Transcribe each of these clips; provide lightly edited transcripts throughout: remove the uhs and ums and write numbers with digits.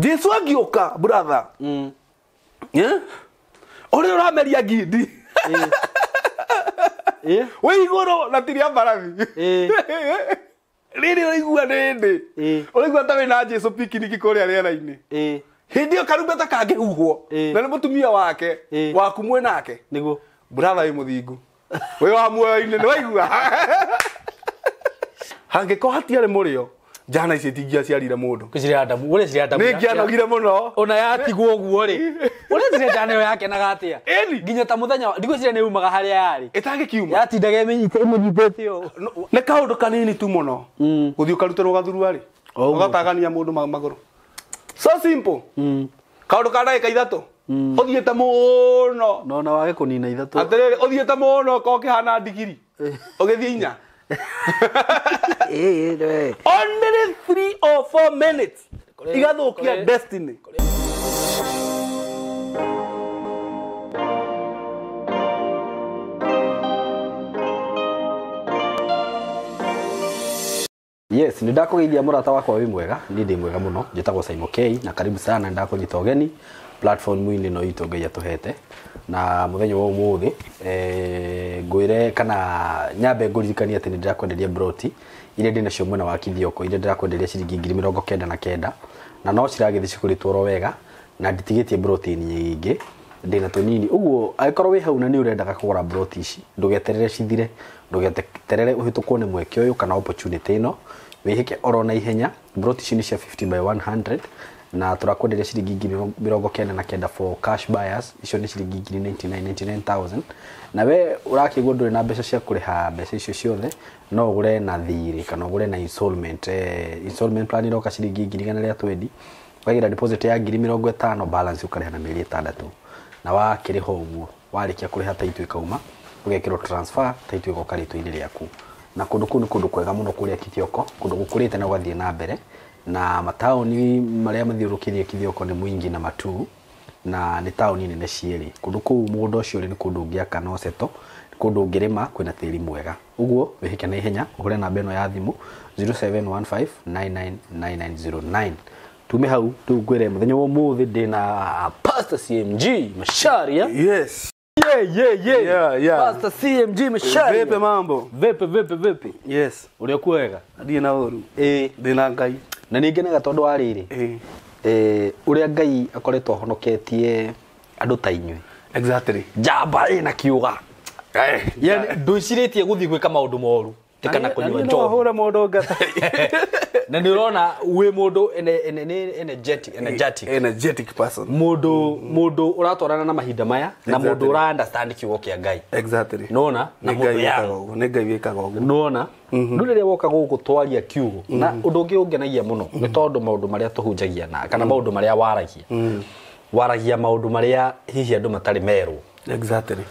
Jesu angĩũka brother. Yeah? Ũrĩa ũrameria ngindi. Wĩ igũrũ na ti rĩa mbarathi. Rĩrĩ ũraigua rĩndĩ. Ũraigua ta wĩna Jesu pikiniki kũrĩa rĩera-inĩ. Hĩndĩ ĩyo karumbeta kangĩhuhwo na nĩ mũtumia wake waku mwĩ nake. Nĩguo. Brother wĩ mũthingu. Wĩ wa muoyo-inĩ nĩ waigua. Hangĩkorwo hatiarĩ mũrĩo njana ici itingĩaciarire mũndũ. Ngwĩciria Adamu, ũreciria Adamu. Nĩ ingĩanogire mũno. Ona yatigwo ũguo rĩ. Ũreciria njana ĩyo yakenaga atĩa? Ĩni. Nginya ta mũthenya ndigwĩciria nĩ yumaga harĩa yarĩ. Ĩtangĩkiuma. Yatindaga ĩmũnyitĩte ũũ. Nĩ kaũndũ kanini tu mũno. Gũthiĩ ũkarutĩrwo gathurua rĩ. Ũgatagania mũndũ magũrũ. So simple. Kaũndũ ka ndagĩka ithatũ. Ũthiĩte mũno. No na wage kũnina ithatũ. Atĩrĩrĩ, ũthiĩte mũno ũkorwo ũkĩhana ndigiri. Ũgĩthiĩ inya. Only 3 or 4 minutes igathũkia destiny. Yes, nĩ ndakũgeithia mũrata wakwa wĩ mwega, niĩ ndĩ mwega mũno, njĩtagwo Simon K na karibu sana nĩ ndakũnyita ũgeni platform-inĩ ĩno itũ Ngai atũhete. Na mũthenya wa ũmũthĩ ngwĩre kana nyambe ngũririkanie atĩ nĩ ndĩrakwenderia broti iria ndĩ nacio mwena wa Kithioko, iria ndĩrakwenderia ciringi 99,000 na no ciragĩthiĩ cikũrĩtwo oro wega na nditigĩtie broti nyingĩ ndĩna tũnini. Ũguo angĩkorwo wĩ hau na nĩ ũrendaga kũgũra broti ici, ndũgeterere cithire, ndũgeterere ũhĩtũkwo nĩ mweke ũyũ kana opportunity ĩno, wĩhĩke oro na ihenya. Broti ici nĩ cia 50 by 100 na tũrakwenderia ciringi 99,000 for cash buyers, icio nĩ ciringi 99,000. Na we ũrakĩigua ndũrĩ na mbeca cia kũrĩha mbeca icio ciothe, no ũgũre na thirĩ kana ũgũre na installment. Installment plan ĩroka ciringi 120,000, ũkagĩra deposit ya 50,000, balance ũkarĩha na mĩeri 6. Na wakĩrĩha ũguo, warĩkia kũrĩha title ĩkauma, ũgekĩrwo transfer, title ĩgoka rĩtwa-inĩ rĩaku. Na kũndũ kũu nĩ kũndũ kwega mũno kũrĩa Kithioko, kũndũ gũkũrĩte na gũgathiĩ na mbere, na mataũni marĩa mathiũrũrũkĩirie Kithioko nĩ Mwingi na Matuu, na nĩ taũni nene cierĩ. Kũndũ kũu mũgũnda ũcio ũrĩ nĩ kũndũ ũngĩaka na ũceto, nĩ kũndũ ũngĩrĩma kwĩna tĩri mwega. Ũguo wĩhĩke na ihenya, ũhũre namba ĩno ya thimũ 0715999909. Tume hau rĩu ngwĩre mũthenya wa ũmũthĩ ndĩna Pastor CMG Macharia. Yes. Yeah. Pastor CMG Macharia. Vipi mambo? Vipi vipi vipi? Yes. Ũrĩa kwega? Ndiĩ na ũru. Ndĩ na Ngai. Na nĩ ngenaga tondũ wa rĩrĩ. Ũrĩa Ngai akoretwo ahonoketie andũ ta inyuĩ. Exactly. Njamba ĩna kiuga. Yani ndwĩcirĩtie gũthiĩ gwĩka maũndũ moru. Kana kũnyua njohi. Hũra mũndũ ngata. Na nĩ ũrona wĩ mũndũ energetic, energetic. Energetic person. Mũndũ ũratwarana na mahinda maya na mũndũ ũra understand kiugo kĩa Ngai. Exactly. Nona na mũndũ ya. Nĩ Ngai wĩkaga ũguo. Nona. Rĩu rĩrĩa woka gũkũ twaria kiugo na ũndũ ũngĩ ũngenagia mũno nĩ tondũ maũndũ marĩa tũhunjagia na kana maũndũ marĩa waragia. Waragia maũndũ marĩa hihi andũ matarĩ merwo. Exactly.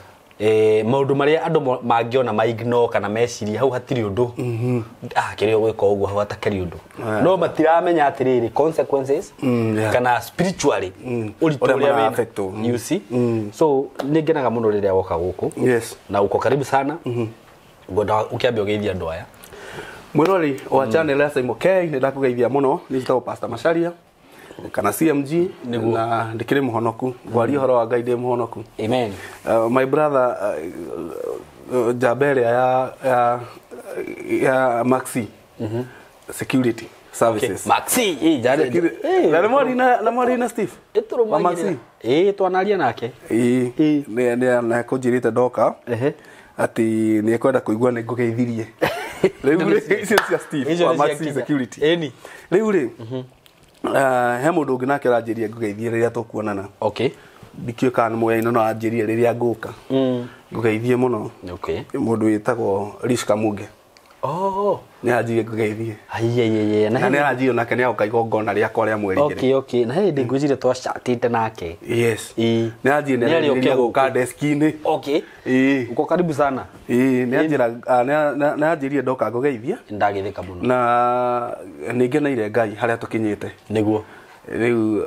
Maũndũ marĩa andũ mangĩona ma ignore kana mecirie hau hatirĩ ũndũ. Kĩrĩa ũgwĩka ũguo hau hatakĩrĩ ũndũ. No matiramenya atĩrĩrĩ consequences kana spiritually ũritũ ũrĩa wĩna. You see? So nĩ ngenaga mũno rĩrĩa woka gũkũ. Yes. Na uko karibu sana. Ngwenda ũkĩambia ũgeithia andũ aya. Mwĩrori wa channel ya Simon K, nĩ ndakũgeithia mũno. Nĩ njĩtagwo Pastor Macharia kana CMG na ndikĩrĩ mũhonoku. Ngwaria ũhoro wa Ngai ndĩ mũhonoku. Amen. My brother njamba ĩrĩa ya Maxi Security Services. Okay. Maxi, jare. Na mwari na Steve. Maxi. Twanaria nake. Nĩ akũnjĩrĩte ndoka. Atĩ nĩ ekwenda kũigua nĩ ngũgeithirie. Rĩu icio cia Steve wa Maxi Security. Ĩni. Rĩu rĩ he mũndũ ũngĩ nake ũranjĩria ngũgeithie rĩrĩa tũkuonana. Okay. Ndikĩũĩ kana nĩ mũyaino no anjĩrie rĩrĩa ngũka. Ngũgeithie mũno. Okay. Mũndũ wĩtagwo Rish Kamunge. Oh. Nĩ aranjĩria ngũgeithie. Aiye. Na nĩ aranjĩria nake nĩ agoka igongona rĩakwa rĩa mweri igĩrĩ. Okay, okay. Na hĩndĩ ngwĩciria twacatĩte nake. Yes. Nĩ aranjĩria nĩ arĩũka gũka desk-inĩ. Okay. Uko karibu sana. Nĩ anjĩria ndoka ngũgeithia. Ndagĩthĩka mũno. Na nĩ ngeneire Ngai harĩa tũkinyĩte. Nĩguo. Rĩu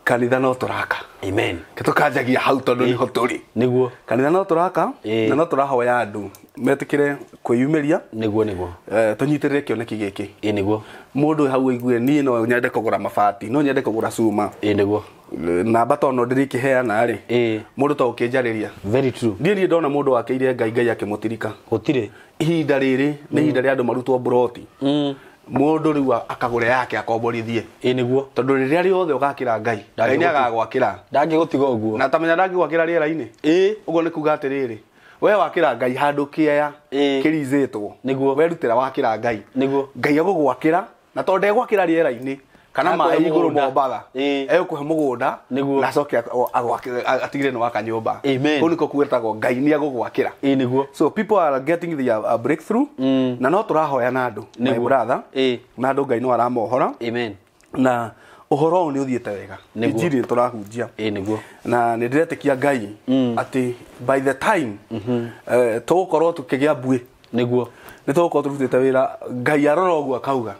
kanitha no tũraka. Amen. Tũkanjagia hau tondũ nĩho tũrĩ. Nĩguo. Kanitha no tũraka na no tũrahoya andũ metĩkĩre kwĩyumĩria. Nĩguo nĩguo. Tũnyitĩrĩre kĩoneki gĩkĩ. Ĩĩ nĩguo. Mũndũ hau aigue niĩ no nyende kũgũra mabati, no nyende kũgũra cuma. Ĩĩ nĩguo. Namba to no ndĩrĩkĩheana rĩ. Ĩĩ. Mũndũ to ũkĩnjarĩria. Very true. Niĩ ndona mũndũ wakĩire Ngai, Ngai akĩmũtirika. Gũtirĩ. Ihinda rĩrĩ nĩ ihinda rĩa andũ marutwo mburoti. Mũndũ rĩu akagũra yake akomborithie. Ĩĩ nĩguo. Tondũ rĩrĩa rĩothe ũgakĩra Ngai, Ngai nĩ agagwakĩra. Ndangĩgũtiga ũguo. Na tamenya ndangĩgwakĩra rĩera-inĩ. Ĩĩ. Ũguo nĩ kuga atĩrĩrĩ, we wakĩra Ngai handũ kĩaya kĩrizĩtwo. Nĩguo. Werutĩra wakĩra Ngai. Nĩguo. Ngai agũgwakĩra na tondũ ndegwakĩra rĩera-inĩ kana maĩ igũrũ Mombatha. Egũkũhe mũgũnda na acoke agwakĩre atigire nĩ waka nyũmba. Kũu nĩkuo kwĩtagwo Ngai nĩ agũgwakĩra. Ĩĩ nĩguo. So people are getting the breakthrough na no tũrahoya na andũ. My brother. Na andũ Ngai no aramohora. Amen. Na ũhoro ũyũ nĩ ũthiĩte wega. Injiri tũrahunjia. Ĩĩ nĩguo. Na nĩ ndĩretĩkia Ngai atĩ by the time tũgũkorwo tũkĩgĩa mbuĩ. Nĩguo. Nĩ tũgũkorwo tũrutĩte wĩra Ngai arora ũguo akauga.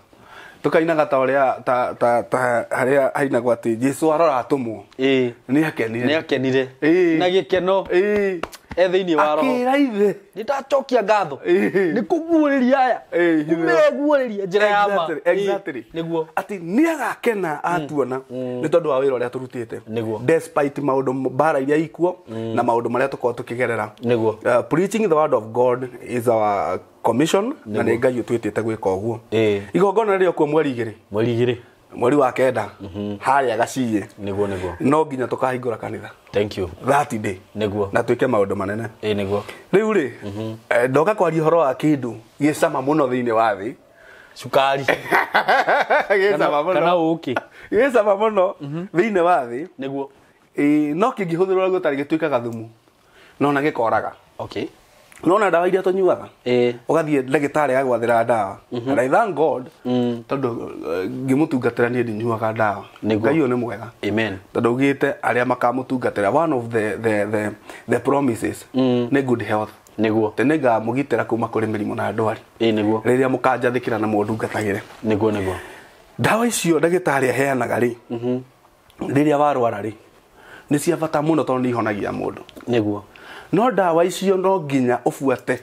Tukainaga ta ũrĩa ta harĩa hainagwo atĩ Jesũ arora atũmwo. Ĩĩ. Nĩ akenire. Nĩ akenire. Na gĩkeno. Ĩĩ. E thĩinĩ wa roho. Akĩra ithe. Nĩ ndacokia ngatho. Nĩ kũguũrĩria aya. Kũmeguũrĩria njĩra ya ma. Exactly. Nĩguo. Atĩ nĩ agakena atuona nĩ tondũ wa wĩra ũrĩa tũrutĩte. Nĩguo. Despite maũndũ mbara iria ikuo na maũndũ marĩa tũkoragwo tũkĩgerera. Nĩguo. Preaching the word of God is our commission na nĩ Ngai ũtwĩtĩte gwĩka ũguo. Igongona rĩrĩa kuo mweri igĩrĩ. Mweri igĩrĩ. Mweri wa kenda harĩa Gaciĩ. Nĩguo nĩguo. No nginya tũkahingũra kanitha. Thank you. That day. Nĩguo. Na twĩke maũndũ manene. Ĩĩ nĩguo. Rĩu rĩ, ndoka kwaria ũhoro wa kĩndũ gĩcama mũno thĩinĩ wa thĩ. Cukari. Gĩcama mũno. Kana ũkĩ. Gĩcama mũno thĩinĩ wa thĩ. Nĩguo. No kĩngĩhũthĩrwo ũguo tarĩ gĩtuĩkaga thumu. No na gĩkoraga. Okay. No na ndawa iria tũnyuaga. Ũgathiĩ ndagĩtarĩ agwathĩra ndawa. And I thank God tondũ ngĩmũtungatĩra niĩ ndinyuaga ndawa. Ngai ũyũ nĩ mwega. Amen. Tondũ augĩte arĩa makamũtungatĩra one of the promises nĩ good health. Nĩguo. Tĩ nĩngamũgitĩra kuma kũrĩ mĩrimũ na ndwari. Ĩĩ nĩguo. Rĩrĩa mũkanjathĩkĩra na mũndungatagĩre. Nĩguo nĩguo. Ndawa icio ndagĩtarĩ aheanaga rĩ. Rĩrĩa warwara rĩ nĩ cia bata mũno tondũ nĩ ihonagia mũndũ. Nĩguo. No ndawa icio no nginya ũbuate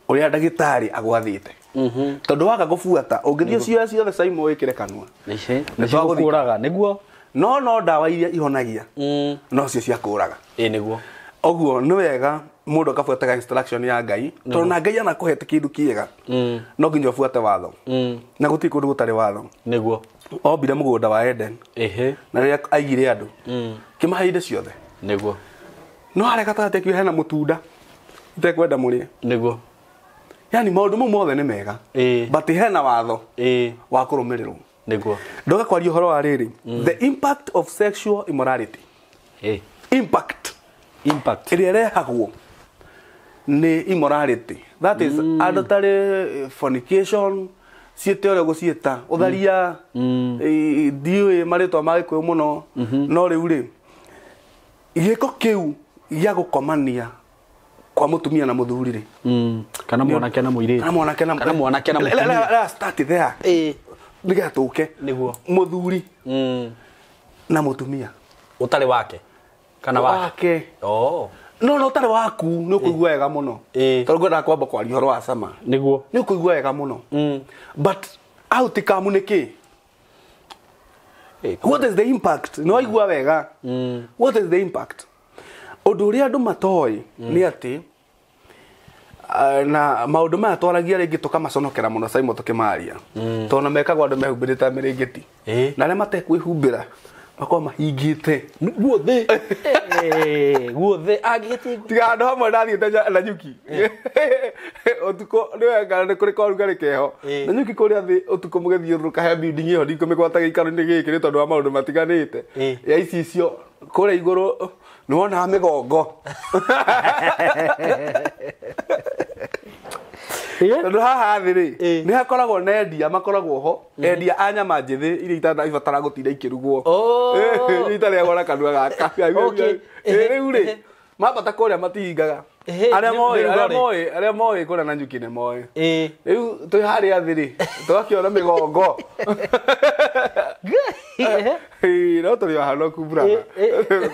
ũrĩa ndagĩtarĩ agwathĩte. Tondũ waga gũbuata ũngĩthiĩ cioe ciothe Saimo wĩkĩre kanua. Nĩ cigũkũraga nĩguo. No ndawa iria ihonagia no cio cia kũraga. Ĩĩ nĩguo. Ũguo nĩ wega mũndũ akabuataga instruction ya Ngai tondũ na Ngai anakũhete kĩndũ kĩega no nginya ũbuate watho. Na gũtirĩ kũndũ gũtarĩ watho. Nĩguo. Ombire mũgũnda wa Eden. Na rĩrĩa aigire andũ kĩmahe indo ciothe. Nĩguo. No harĩa gatagatĩ akiuga hena mũtunda itekwenda mũrĩe. Nĩguo. Yani maũndũ mau mothe nĩ mega. But hena watho wa kũrũmĩrĩrwo. Nĩguo. Ndoka kwaria ũhoro wa rĩrĩ. The impact of sexual immorality. Impact. Impact. Ĩrĩa ĩrehagwo nĩ immorality. That is adultery, fornication, ciĩte ũrĩa ũgũciĩta, ũtharia, ndiũĩ marĩtwa ma Gĩkũyũ mũno. No rĩu rĩ gĩko kĩu gĩa gũkomania kwa mũtumia na mũthuri rĩ. Kana mwanake na mũirĩtu. Kana mwanake na kana mwanake na mũtumia. Let us start there. Nĩgetha tũke. Nĩguo. Mũthuri na mũtumia. Ũtarĩ wake. Kana wake. Oh. No ũtarĩ waku nĩ ũkũigua wega mũno. Tondũ ngwendaga kwamba kwaria ũhoro wa cama. Nĩguo. Nĩ ũkũigua wega mũno. But outcome nĩ kĩ? What is the impact? No waigua wega. What is the impact? Ũndũ ũrĩa andũ matoĩ nĩ atĩ na maũndũ maya twaragia rĩngĩ tũkamaconokera mũno Saimo tũkĩmaria. Tondũ na mekagwo andũ mehumbĩrĩte mĩrĩngĩti. Na arĩa matekwĩhumbĩra makorwo mahingĩte. Guothe. Guothe angĩgĩtigwo. Tiga handũ hamwe ndathiĩte na nyuki. Ũtukũ nĩ wega nĩ kũrĩ korugarĩ keho. Na nyuki kũrĩa thĩ ũtukũ mũgĩthiũrũrũka he building ĩyo ndikũmĩgwata gĩikaro-inĩ gĩkĩ nĩ tondũ wa maũndũ matiganĩte. Ya icicio kũrĩa igũrũ nĩ wonaga mĩgongo. Tondũ haha thĩ rĩ nĩ hakoragwo na endia makoragwo ho endia a nyama njĩthĩ iria ibataraga gũtinda ikĩrugwo. Iria itarĩagwo na kanua gaka. Rĩu rĩ mambata kũrĩa matihingaga. Arĩa moĩ kũrĩa na nyuki nĩ moĩ. Rĩu twĩ harĩa thĩ rĩ tũgakĩona mĩgongo. No tũrĩ o hanoku brother.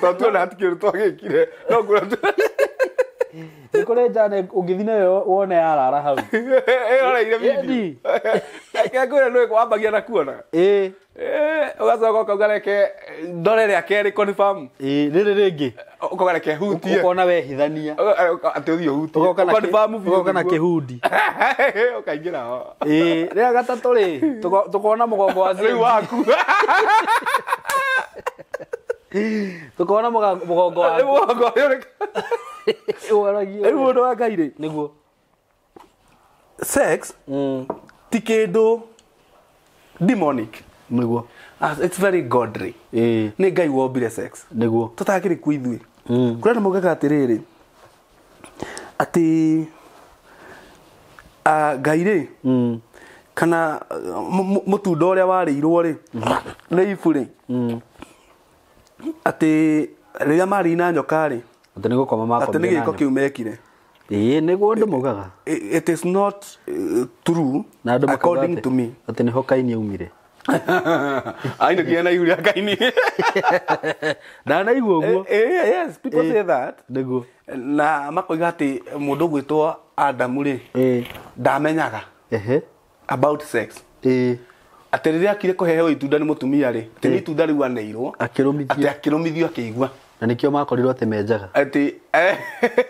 Tondũ tuona hatikĩũru twagĩkire. No ngũra Nĩ kũrĩ njane ũngĩthiĩ nayo wone yarara hau. Ĩroreire video. Reke ngwĩre nĩ wambagia na kuona. Ũgacoka ũkauga reke ndore rĩa kerĩ confirm. Rĩrĩ rĩngĩ. Ũkauga reke hutie. Ũkona wehithania. Atĩ ũthiĩ ũhutie. Ũgoka na kĩhundi. Ũkaingĩra ho. Rĩa gatatũ rĩ, tũkona mũgongo wa rĩu waku. Tũkona mũgongo waku. Mũgongo ũyũ. Rĩu ũndũ wa Ngai rĩ. Nĩguo. Sex ti kĩndũ demonic. Nĩguo. It's very godly. Nĩ Ngai wombire sex. Nĩguo. Tũtakĩrĩ kuo ithuĩ. Kũrĩ andũ maugaga atĩrĩrĩ atĩ Ngai rĩ kana mũtunda ũrĩa warĩirwo rĩ nĩ ibu rĩ atĩ rĩrĩa marĩ na nyoka rĩ atĩ nĩ gũkoma makomire atĩ nĩ gĩko kĩu mekire. Nĩguo andũ maugaga. It is not true according to me. Atĩ nĩho Kaini aumire. Ainũkire na ihu rĩa Kaini. Ndanaigua ũguo. Yes, people say that. Nĩguo. Na makoiga atĩ mũndũ ũgwĩtwo Adamu rĩ ndamenyaga about sex. Atĩ rĩrĩa akire kũheo itunda nĩ mũtumia rĩ, atĩ nĩ itunda rĩu aneirwo, atĩ akĩrũmithio akĩigua. Na nĩkĩo makorirwo atĩ menjaga. Atĩ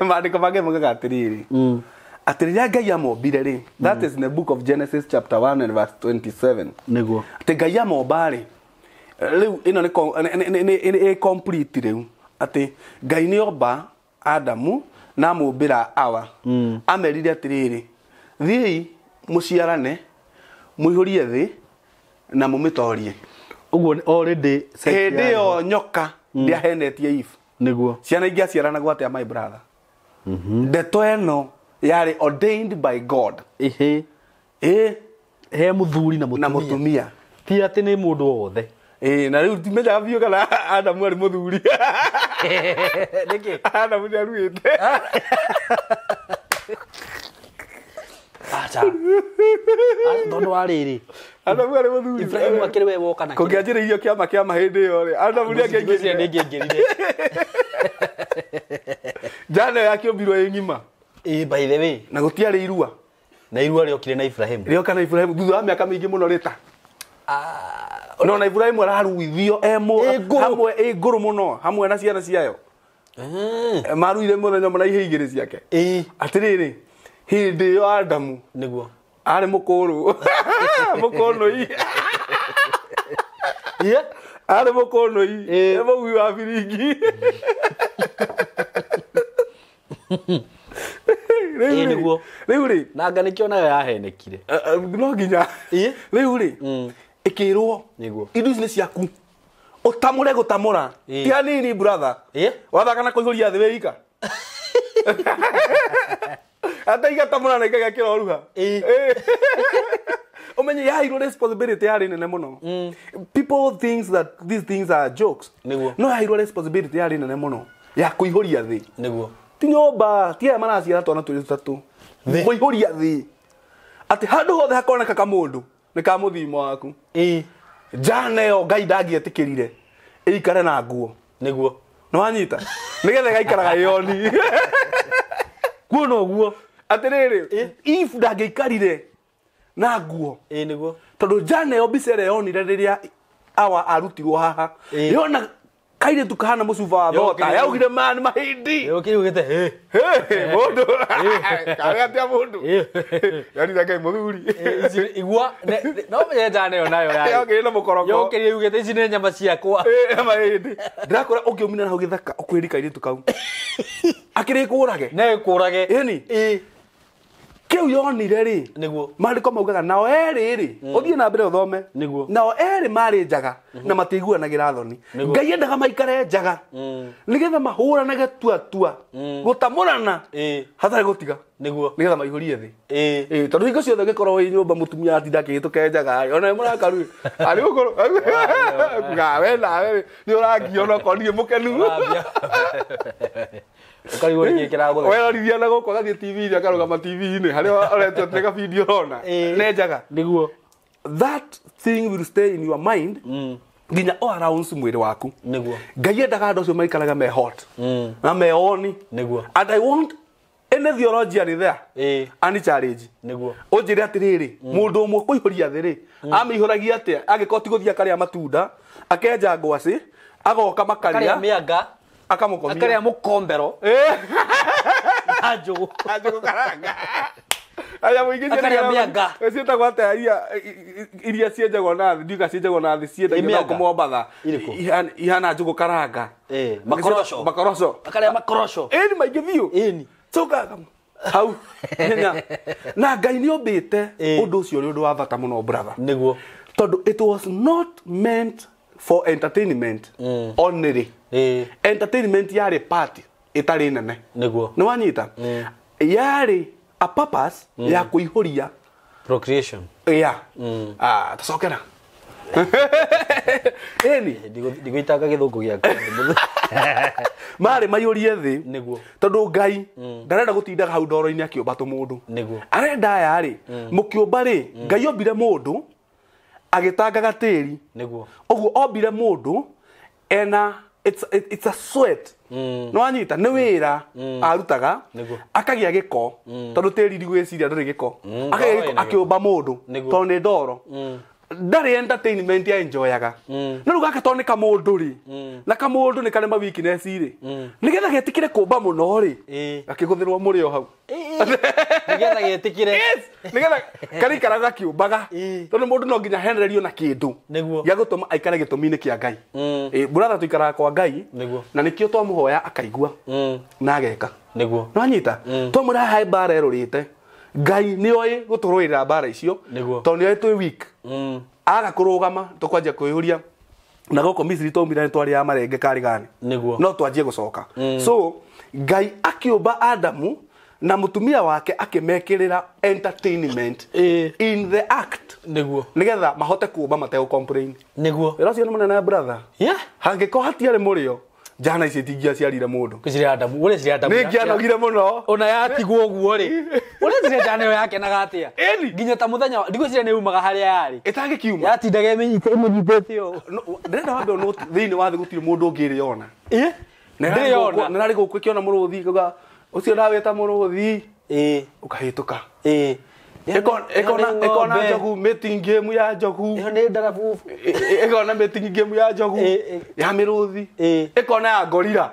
maandĩko mangĩ maugaga atĩrĩrĩ atĩ rĩrĩa Ngai amombire rĩ, that is in the book of Genesis chapter 1 and verse 27. Nĩguo. Atĩ Ngai amomba rĩ, rĩu ĩno nĩ complete rĩu atĩ Ngai nĩ omba Adamu na amũmbĩra Awa. Amerire atĩrĩrĩ, thiĩi mũciarane, mũihũrie thĩ na mũmĩtorie. Ũguo already hĩndĩ ĩyo nyoka ndĩahenetie Eve. Nĩguo. Ciana ingĩaciaranagwo atĩa my brother? Ndeto ĩno yarĩ ordained by God. He mũthuri na na mũtumia. Ti atĩ nĩ mũndũ wothe. Na rĩu ndimenyaga biũ kana Adamu arĩ mũthuri. Nĩkĩ? Adamu nĩaruĩte. Acha. Tondũ wa rĩrĩ. Adamu arĩ mũthuri. Ibrahim akĩrĩ we woka na. Kũngĩanjĩrĩirio kĩama kĩama hĩndĩ ĩyo rĩ, Adamu nĩangĩaingĩrire. Nĩangĩaingĩrire. Njana ĩyo yakĩũmbirwo ĩ ng'ima. By the way. Na gũtiarĩ irua. Na irua rĩokire na Ibrahim. Rĩoka na Ibrahim thutha wa mĩaka mĩingĩ mũno rĩta. No na Ibrahim araruithio hamwe ĩ ngũrũ mũno hamwe na ciana ciayo. Maruire mũthenya ũmwe na ihĩ igĩrĩ ciake. Atĩrĩrĩ, hĩndĩ ĩyo Adamu nĩguo arĩ mũkũrũ. Mũkũnũi. Arĩ mũkũnũi. Mũgui wa biringi. Nĩguo. Rĩu rĩ na anga nĩkĩo nayo yahenekire. No nginya. Rĩu rĩ ĩkĩrwo indo ici nĩ ciaku. Ũtamũre gũtamũra. Ti hanini brother. Wathaka na kũihũria thĩ wĩ ika. Ata igatamũra na ikagĩa kĩroruha. Ũmenye yaheirwo responsibility yarĩ nene mũno. People think that these things are jokes. No yaheirwo responsibility yarĩ nene mũno ya kũihũria thĩ. Nĩguo. Ti nyũmba, ti aya maraciara twana twĩrĩ tũtatũ. Kũihũria thĩ. Atĩ handũ hothe hakoneka kamũndũ nĩ ka mũthimo waku. Njana ĩyo Ngai ndangĩetĩkĩrire ĩikare na nguo. Nĩguo. Nĩ wanyita? Nĩgetha ĩgaikaraga ĩyoni. Kuona ũguo. Atĩrĩrĩ, Eve ndangĩikarire na nguo. Nĩguo. Tondũ njana ĩyo mbica ĩrĩa yonire rĩrĩa Awa arutirwo haha. Yona kairĩtu kahana mũcuba wa thota. Yaugire maya nĩ mahĩndĩ. Yokire ugĩte Mũndũ. Karĩ atĩa mũndũ. Yonire Ngai mũthuri. Igua no menye njana ĩyo nayo yarĩ. Yokire na mũkoroko. Yokire ugĩte ici nĩ nyama ciakwa. Mahĩndĩ. Ndĩrakwĩra ũngĩumire hau gĩthaka ũkwĩri kairĩtu kau. Akĩrĩ kũrage. Ne kũrage. Ĩni. Kĩu yonire rĩ. Nĩguo. Maandĩko maugaga nao erĩ rĩ. Ũthiĩ na mbere ũthome. Nĩguo. Nao erĩ marĩ njaga na matiiguanagĩra thoni. Ngai endaga maikare njaga. Nĩgetha mahũranage tua tua. Gũtamũrana. Hatarĩ gũtiga. Nĩguo. Nĩgetha maihũrie thĩ. Tondũ hingo ciothe ũngĩkorwo wĩ nyũmba mũtumia atinda akĩhĩtũka njaga rĩ, ona wĩ mũrakaru rĩ, arĩ gũkorwo kuga we nawe nĩ ũrangia ona okorwo ndirĩ mũkenu. Ũkarigwo nĩkĩ kĩragũthe. Werorithia na gũkũ agathiĩ TV-inĩ akarũgama TV-inĩ harĩa ũretwo atĩ gabidio ũrona. Nĩ njaga. Nĩguo. That thing will stay in your mind Nginya o around mwĩrĩ waku. Nĩguo. Ngai endaga andũ acio maikaraga me hot. Na me on. Nĩguo. And I want any theologian there. Any challenge. Nĩguo. Ũnjĩre atĩrĩrĩ, mũndũ ũmwe kũihũria thĩ rĩ, amĩihũragia atĩa angĩkorwo ti gũthiĩ akarĩa matunda, akenja ngwacĩ, agoka Akarĩa makarĩa, mĩanga, akamũkomia. akarĩa mũkombero. Na njũgũ. Na njũgũ karanga. Aya mũingĩ Akarĩa mĩanga. Ciĩtagwo atĩa iria cienjagwo na thĩ, ndiuga cienjagwo na thĩ, ciendagio na Mĩanga. gũkũ Mombatha. Irĩkũ? Ihana njũgũ karanga. Makoroco. Makoroco. Akarĩa makoroco. Ĩni maingĩ biũ. Ĩni. Coka hau hinya. Na Ngai nĩ ombĩte ũndũ ũcio ũrĩ ũndũ wa bata mũno brother. Nĩguo. Tondũ it was not meant for entertainment only. Entertainment yarĩ party ĩtarĩ nene. Nĩguo. Nĩ wanyita? Yarĩ a purpose ya kũihũria Procreation. Yeah. Tũcokera. Ĩni. Ndigũitanga gĩthũngũ gĩakwa. Marĩ maiyũrie thĩ. Nĩguo. Tondũ Ngai ndarenda gũtindaga hau ndoro-inĩ akĩũmba tũmũndũ. Nĩguo. Arenda aya rĩ, mũkĩũmba rĩ, Ngai ombire mũndũ agĩtangaga tĩri. Nĩguo. Ũguo ombire mũndũ ena it's a sweat. Nĩ wanyita nĩ wĩra arutaga akagĩa gĩko tondũ tĩri ndigwĩciria ndũrĩ gĩko. Akagĩa gĩko akĩũmba mũndũ tondũ nĩ ndoro. Ndarĩ entertainment ya enjoyaga. No rĩu gaka tondũ nĩ kamũndũ rĩ, na kamũndũ nĩ karĩ ma weakness rĩ, nĩgetha getĩkĩre kũmba mũno rĩ, gakĩgũthĩrwo mũrĩo hau. Nĩgetha getĩkĩre. Yes, nĩgetha karĩikaraga gakiũmbaga. Tondũ mũndũ no nginya ahenererio na kĩndũ gĩa gũtũma aikare gĩtũmi-inĩ kĩa Ngai. Brother tũikaraga kwa Ngai na nĩkĩo twamũhoya akaigua na ageka. Nĩguo. Nĩwanyita? Twamwĩra haha mbara ĩrũrĩte, Ngai nĩoĩ gũtũrũĩrĩra mbara icio tondũ nĩoĩ twĩ weak. Aga kũrũgama tũkwanjia kwĩyũria na gũkũ Misiri twaumire nĩ twarĩaga marenge karĩ gani. Nĩguo. No twanjie gũcoka. So Ngai akĩũmba Adamu na mũtumia wake akĩmekĩrĩra entertainment in the act. Nĩguo. Nĩgetha mahote kũũmba mategũ complain. Nĩguo. Wĩra ũcio nĩ mũnene brother. Yeah. Hangĩkorwo hatiarĩ mũrĩo, njana ici itingĩaciarire mũndũ. Ngwĩciria Adamu, ũreciria Adamu. Nĩ ingĩanogire mũno. Ona yatigwo ũguo rĩ. Ũreciria njana ĩyo yakenaga atĩa? Ĩni. Nginya ta mũthenya, ndigwĩciria nĩ yumaga harĩa yarĩ. Ĩtangĩkiuma. Yatindaga ĩmũnyitĩte ũũ. Ndĩrenda wambe ũnote thĩinĩ wa thĩ gũtirĩ mũndũ ũngĩ ĩrĩona. Ndĩrĩona. Nĩ rarĩ gũkũ ĩkĩona mũrũthi, ĩkauga, ũcio ndawĩta mũrũthi. Ũkahĩtũka. Ĩkona njogu, mating game ya njogu. Ĩyo nĩ ndarabubu. Ĩkona mating game ya njogu. Ya mĩrũthi. Ĩkona ya gorilla.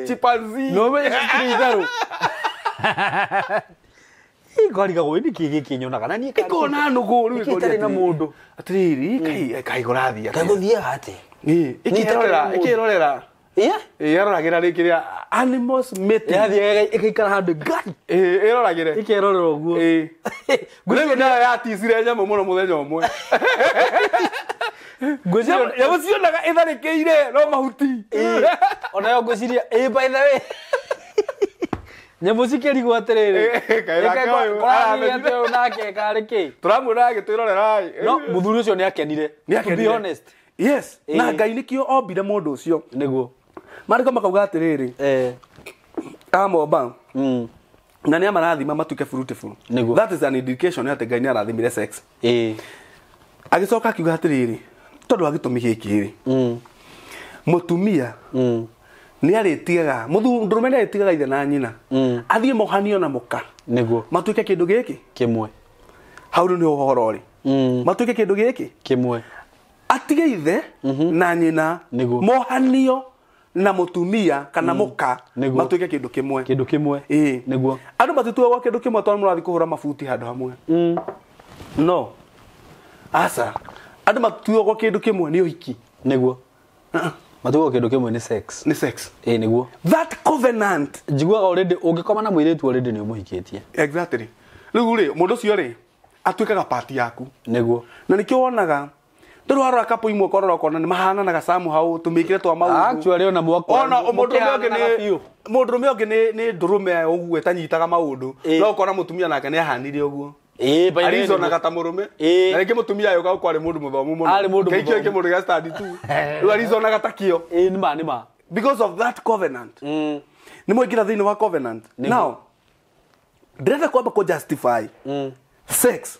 Chimpanzee. No menye citirĩ itherũ. Ĩngarigagwo nĩ kĩĩ gĩkĩ nyonaga na niĩ Ĩkona nũgũ rĩu Nĩkĩ itarĩ na mũndũ. Atĩrĩrĩ, kaĩ kũrathiĩ atĩa? Kaĩ gũthiaga atĩa? Ĩkĩrorera, ĩkĩrorera. Ĩroragĩra rĩ kĩrĩa animals mating. Yathiaga ĩgaikara handũ ngai. Ĩroragĩre. Ĩkerorera ũguo. Ngwĩciria nayo yaticire nyamũ mũno mũthenya ũmwe. Ngwĩciria nyamũ cionaga ĩtharĩkĩire no mahuti. Onayo ngwĩciria by the way. Nyamũ cikĩrigwo atĩrĩrĩ. Kaĩ nake ũyũ Kũrathiĩ atĩa ũyũ nake karĩ kĩ? Tũramuona agĩtwĩrorera. No mũthuri ũcio nĩ akenire. Nĩ To be honest. Yes. Na Ngai nĩkĩo ombire mũndũ ũcio. Nĩguo. Marĩko makauga atĩrĩrĩ. Amomba. Na nĩ amarathima matuĩke fruitful. Nĩguo. That is an indication atĩ Ngai nĩ arathimire sex. Agĩcoka akiuga atĩrĩrĩ, tondũ wa gĩtũmi gĩkĩ rĩ, mũtumia nĩ arĩtigaga, mũndũrũme nĩ arĩtigaga ithe na nyina. Athiĩ mohanio na mũka. Nĩguo. Matuĩke kĩndũ gĩkĩ? Kĩmwe. Hau rĩu nĩ ũhoro rĩ. Matuĩke kĩndũ gĩkĩ? Kĩmwe. Atige ithe na nyina mohanio na mũtumia kana mũka matuĩke kĩndũ kĩmwe. Kĩndũ kĩmwe. Nĩguo. Andũ matituagwo kĩndũ kĩmwe tondũ mũrathiĩ kũhũra mabuti handũ hamwe. No. Aca. Andũ matituagwo kĩndũ kĩmwe nĩ ũhiki. Nĩguo. Matuagwo kĩndũ kĩmwe nĩ sex. Nĩ sex. Nĩguo. That covenant. Njiguaga already ũngĩkoma na mũirĩtu already nĩ ũmũhikĩtie. Exactly. Rĩu rĩ, mũndũ ũcio rĩ, atuĩkaga part yaku. Nĩguo. Na nĩkĩo wonaga ndũrĩ warora couple imwe ũkorora ũkona nĩ mahananaga somehow tũmĩkĩre twa maũndũ. Actually ona mwakora. Ona mũndũrũme ũngĩ nĩ ndũrũme ũguo ĩtanyitaga maũndũ. No ũkona mũtumia nake nĩ ahanire ũguo. Arizonaga ta mũrũme. Na rĩngĩ mũtumia ayũka gũkũ arĩ mũndũ mũthomu mũno. Arĩ mũndũ Kĩu mũthomu. kĩ mũndũ gĩa study tu. Rĩu arizonaga ta kĩo. Nĩ ma. Because of that covenant. Nĩ mwaingĩra thĩinĩ wa covenant. Now, ndĩrenda kwamba kũ justify sex.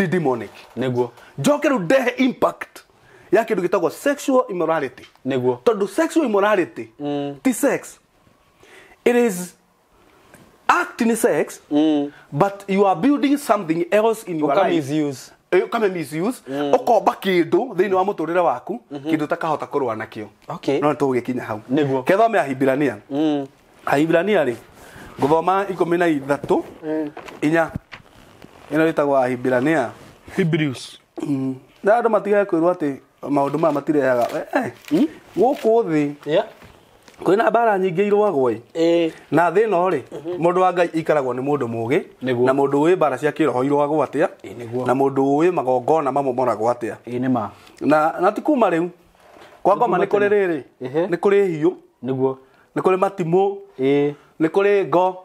Ti demonic. Nĩguo. Njoke rĩu ndehe impact ya kĩndũ gĩtagwo sexual immorality. Nĩguo. Tondũ sexual immorality ti sex. It is act in sex, but you are building something else in your Ũka life. misuse. Ũka misuse, ũkomba kĩndũ thĩinĩ wa mũtũrĩre waku, kĩndũ ũtakahota kũrũa nakĩo. Okay. No nĩtũgũgĩkinya hau. Nĩguo. Kethome Ahibirania. Ahibirania rĩ, ngũthoma 13 inya. Ĩno ĩtagwo Ahibirania. Hebrews. Na andũ matigage kwĩrwo atĩ maũndũ maya matirehaga. Gũkũ thĩ Yeah. kwĩna mbara nyingĩ irũagwo ĩ. Na thĩ ĩno rĩ, mũndũ wa Ngai ikaragwo nĩ mũndũ mũgĩ, na mũndũ ũĩ mbara cia kĩroho irũagwo atĩa, na mũndũ ũĩ magongona mamomoragwo atĩa. Ĩ nĩ ma. Na ti kuma rĩu. Kwa ngoma nĩ kũrĩ rĩrĩ, nĩ kũrĩ hiũ, Nĩguo. nĩ kũrĩ matimũ, nĩ kũrĩ ngo.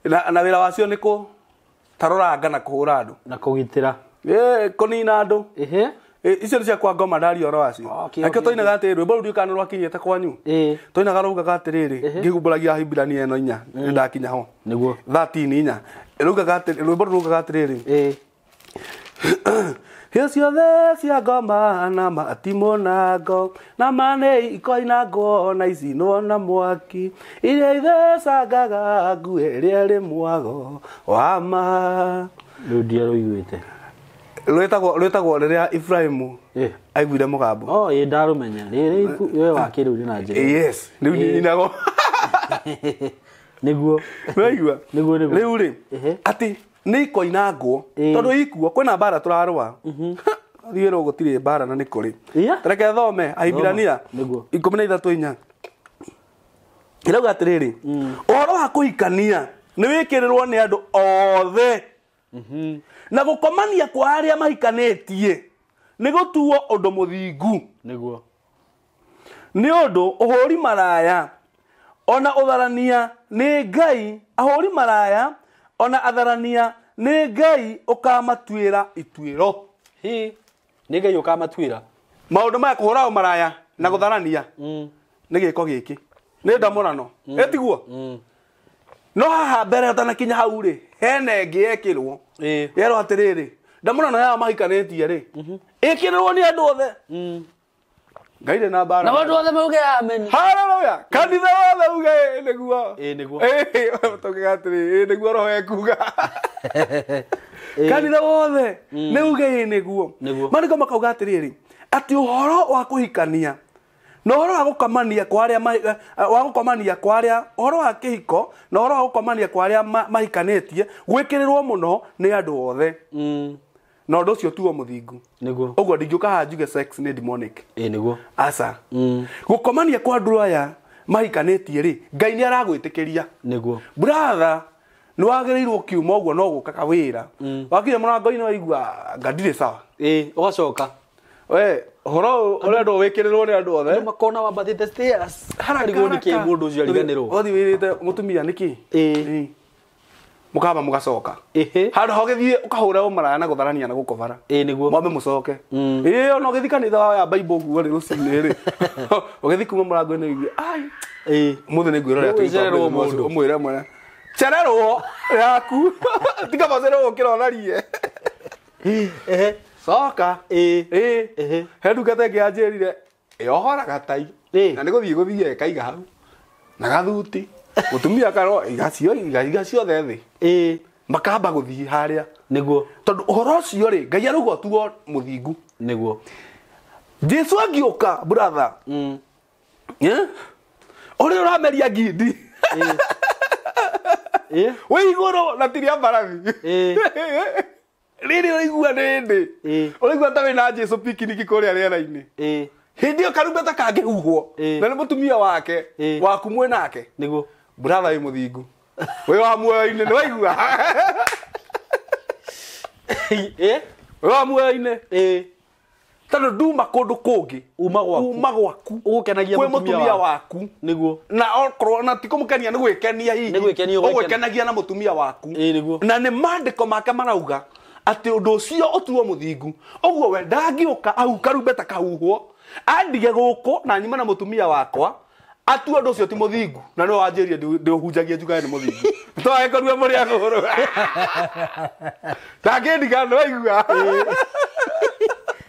Na wĩra wacio nĩ kũtarũranga na kũhũra andũ. Na kũgitĩra. Kũnina andũ. Icio nĩ cia kwa ngoma ndaria ũhoro wacio. Nakĩo tũinaga atĩrĩ, rwĩmbo rũu ndiũĩ kana nĩ rwakinyĩte kwanyu. Tũinaga raugaga atĩrĩrĩ, ngĩgumbũragia Ahibirania ĩno inya, nĩ ndakinya ho. Nĩguo. 13 inya. Raugaga atĩrĩ, rwĩmbo rũu raugaga atĩrĩrĩ. Hiũ ciothe cia ngoma na matimũ na ngo, na manĩ ikoinangwo na icinwo na mwaki, iria ithecangaga nguo ĩrĩa ĩrĩ mwago wa ma. Rĩu ndiarũiguĩte. Rwĩtagwo rĩrĩa Ibrahimu aiguire mũgambo. Oh, ĩ ndarũmenya. Rĩrĩ we wa kĩrĩu na njĩra. Yes, rĩu ninagwo. Nĩguo. Nĩwaigua? Nĩguo nĩguo. Rĩu rĩ, atĩ nĩ ikoinangwo tondũ ikuo kwĩna mbara tũrarũa. Thiĩ rwo gũtirĩ mbara na nĩ kũrĩ. Reke thome Ahibirania 13 inya. Ĩrauga atĩrĩrĩ, ũhoro wa kũhikania nĩ wĩkĩrĩrwo nĩ andũ othe. Na gũkomania kwa arĩa mahikanĩtie nĩ gũtuo ũndũ mũthingu. Nĩguo. Nĩ ũndũ ũhũri maraya ona ũtharania nĩ Ngai, ahũri maraya ona atharania nĩ Ngai ũkamatuĩra ituĩro. Hi, nĩ Ngai ũkamatuĩra. Maũndũ maya kũhũra maraya na gũtharania nĩ gĩko gĩkĩ. Nĩ ndamũrano. Ĩtiguo? No haha mbere ũtanakinya hau rĩ, hena ĩngĩ yekĩrwo. Yerwo atĩrĩrĩ, ndamũrano yao mahikanĩtie rĩ, ĩkĩrĩrwo nĩ andũ othe. Ngai ndĩ na mbara. Na andũ othe mauge amen. Hallelujah. Kanitha wothe uge ĩ nĩguo. Ĩ nĩguo. Tũkiuga atĩrĩ, ĩ nĩguo roho ekuga. Kanitha wothe nĩ uge ĩ nĩguo. Maandĩko makauga atĩrĩrĩ, atĩ ũhoro wa kũhikania na ũhoro wa gũkomania kwa arĩa wa gũkomania kwa arĩa ũhoro wa kĩhiko na ũhoro wa gũkomania kwa arĩa mahikanĩtie gwĩkĩrĩrwo mũno nĩ andũ othe. Na ũndũ ũcio tuo mũthingu. Nĩguo. Ũguo ndingĩũka haha njuge sex nĩ demonic. Ĩ nĩguo. Aca. Gũkomania kwa andũ aya mahikanĩtie rĩ, Ngai nĩ aragwĩtĩkĩria. Nĩguo. Brother, nĩ wagĩrĩirwo kiuma ũguo no gũkaga wĩra. Wakinya mũrango-inĩ waigua nga ndirĩ sawa. Ĩ, ũgacoka. We, ũhoro ũrendwo wĩkĩrĩrwo nĩ andũ othe. Andũ makona wambatĩte stairs. Harigwo nĩ kĩ mũndũ ũcio ariganĩrwo. Ũthiĩ wĩrĩte mũtumia nĩkĩ? Ĩ. Mũkamba mũgacoka. Handũ ha ũgĩthiĩ ũkahũra ũmaraya na gũtharania na gũkobara. Ĩ nĩguo. Mwambe mũcoke. Ĩ ona ũgĩthiĩ kanitha wa Bible ũguo rĩ rũcinĩ rĩ. Ũgĩthiĩ kuma mũrango-inĩ ũigue ai. Ĩ. Mũthĩ nĩ ngwĩrora Ũcererwo mũndũ. Ũmwĩre mwene. Cererwo yaku. Tiga macererwo ũkĩra ũtharie. Coka. Ĩ. Ĩ. He ndungata ĩngĩ yanjĩrire ĩohoraga tai. Na nĩ gũthiĩ gũthiĩ ĩkaiga hau. Na gathuti. Mũtumia karwo iga ciothe thĩ. Ĩ. Makamba gũthiĩ harĩa. Nĩguo. Tondũ ũhoro ũcio rĩ, Ngai arauga ũtuo mũthingu. Nĩguo. Jesu angĩũka brother. Ũrĩa ũrameria ngindi. Ĩ. Wĩ igũrũ na ti rĩa mbarathi. Ĩ. Rĩrĩ ũraigua nĩndĩ. Ũraigua ta wĩna Jesu picnic kũrĩa rĩera-inĩ. Ĩ. Hĩndĩ ĩyo karumbeta kangĩhuhwo na nĩ mũtumia wake waku mwĩ nake. Nĩguo. Brother wĩ mũthingu. Wĩ wa muoyo-inĩ nĩ waigua. Ĩ. Wĩ wa muoyo-inĩ. Ĩ. Tondũ nduma kũndũ kũngĩ. Uma gwaku. Uma gwaku. Ũgũkenagia kwĩ mũtumia waku. Nĩguo. Na okorwo na ti kũmũkenia nĩ gwĩkenia hihi. Nĩ gwĩkenia ũgwĩkenagia na mũtumia waku. Ĩ nĩguo. Na nĩ maandĩko make marauga atĩ ũndũ ũcio ũtuo mũthingu. Ũguo we ndangĩũka au karumbeta kahuhwo andige gũkũ na nyuma na mũtumia wakwa Atua ũndũ ũcio ti mũthingu na nĩwe wanjĩrire ndĩũhunjagie njugage nĩ mũthingu. Twagĩkorwo mũrĩ agũrũ. Ndangĩndiga nĩ waigua.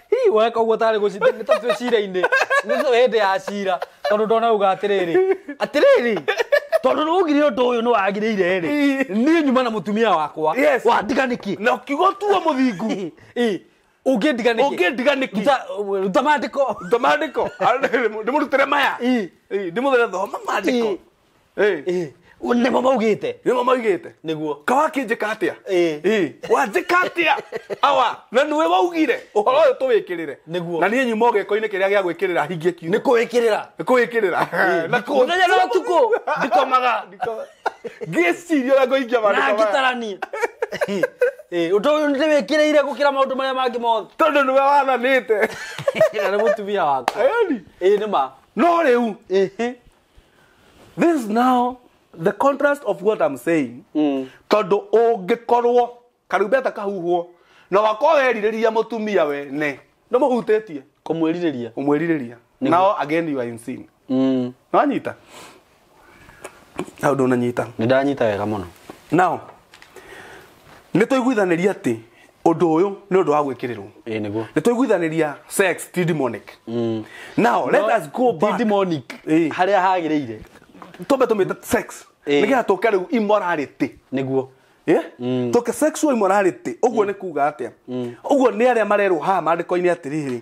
Hi weka ũguo tarĩ gũcinda nĩ ta twĩ cira-inĩ. Nĩ hĩndĩ ya cira tondũ ndona uga atĩrĩrĩ. Atĩrĩrĩ. Tondũ nĩ ugire ũndũ ũyũ nĩ wagĩrĩire rĩ. Niĩ nyuma na mũtumia wakwa. Wandiga nĩkĩ? Na ũkiuga ũtuo mũthingu. Ũngĩndiga nĩkĩ? Ũngĩndiga nĩkĩ? Ruta maandĩko. Ruta maandĩko. Ndĩmũrutĩre maya. Ndĩmũthere thoma maandĩko. Nĩmo maugĩte. Nĩmo maugĩte. Nĩguo. Kawakĩnjĩka atĩa? Wanjĩka atĩa? Awa, na nĩwe waugire ũhoro ũyũ tũwĩkĩrĩre. Nĩguo. Na niĩ nyuma gĩko-inĩ kĩrĩa gĩa gwĩkĩrĩra hingie kiugo. Nĩ kũwĩkĩrĩra. Nĩ kũwĩkĩrĩra. Na mũthenya na ũtukũ ndikomaga. Ngĩciria ũrĩa ngũhingia maandĩko maya. Na ngĩtarania. Ũndũ ũyũ ndĩwĩkĩrĩire gũkĩra maũndũ marĩa mangĩ mothe. Tondũ nĩwe wathanĩte. Na nĩ mũtumia wakwa. Nĩ ma. No rĩu. This is now the contrast of what I'm saying. Tondũ ũngĩkorwo karumbeta kahuhwo na wakorwo werirĩria mũtumia wene nĩ mũhutĩtie. Kũmwĩrirĩria. Kũmwĩrirĩria. Now again you are in sin. Nĩwanyita? Hau ndũnanyita. Nĩ ndanyita wega mũno. Now nĩ tũiguithanĩria atĩ ũndũ ũyũ nĩ ũndũ wa gwĩkĩrĩrwo. Nĩguo. Nĩ tũiguithanĩria sex ti demonic. Now let us go back. Ti demonic. Harĩa hagĩrĩire. Tumbe tumĩte sex. Nĩgetha tũke rĩu immorality. Nĩguo. Tũke sexual immorality. Ũguo nĩ kuga atĩa? Ũguo nĩ arĩa marerwo haha maandĩko-inĩ atĩrĩrĩ.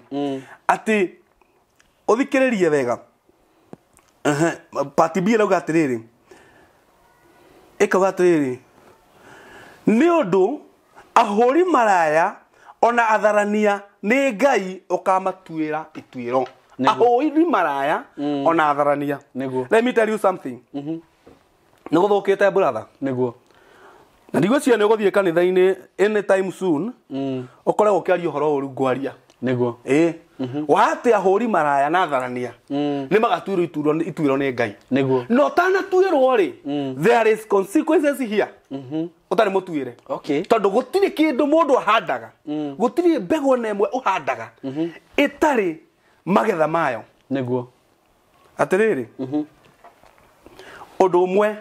Atĩ ũthikĩrĩrie wega. Part B ĩrauga atĩrĩrĩ. Ĩkauga atĩrĩrĩ. Nĩ ũndũ ahũri maraya ona atharania nĩ Ngai ũkamatuĩra ituĩro. Ahũri maraya ona atharania. Nĩguo. Let me tell you something. Nĩ gũthũkĩte brother. Nĩguo. Na ndigwĩciria nĩ ũgũthiĩ kanitha-inĩ anytime soon. Ũkore ũkĩaria ũhoro ũru ngwaria. Nĩguo. Wa atĩ ahũri maraya na atharania nĩ magatuĩrwo ituĩro nĩ Ngai. Nĩguo. Na ũtanatuĩrwo rĩ, there is consequences here. Ũtarĩ mũtuĩre. Okay. Tondũ gũtirĩ kĩndũ mũndũ ahandaga. Gũtirĩ mbegũ ona ĩmwe ũhandaga ĩtarĩ magetha mayo. Nĩguo. Atĩrĩrĩ. Ũndũ ũmwe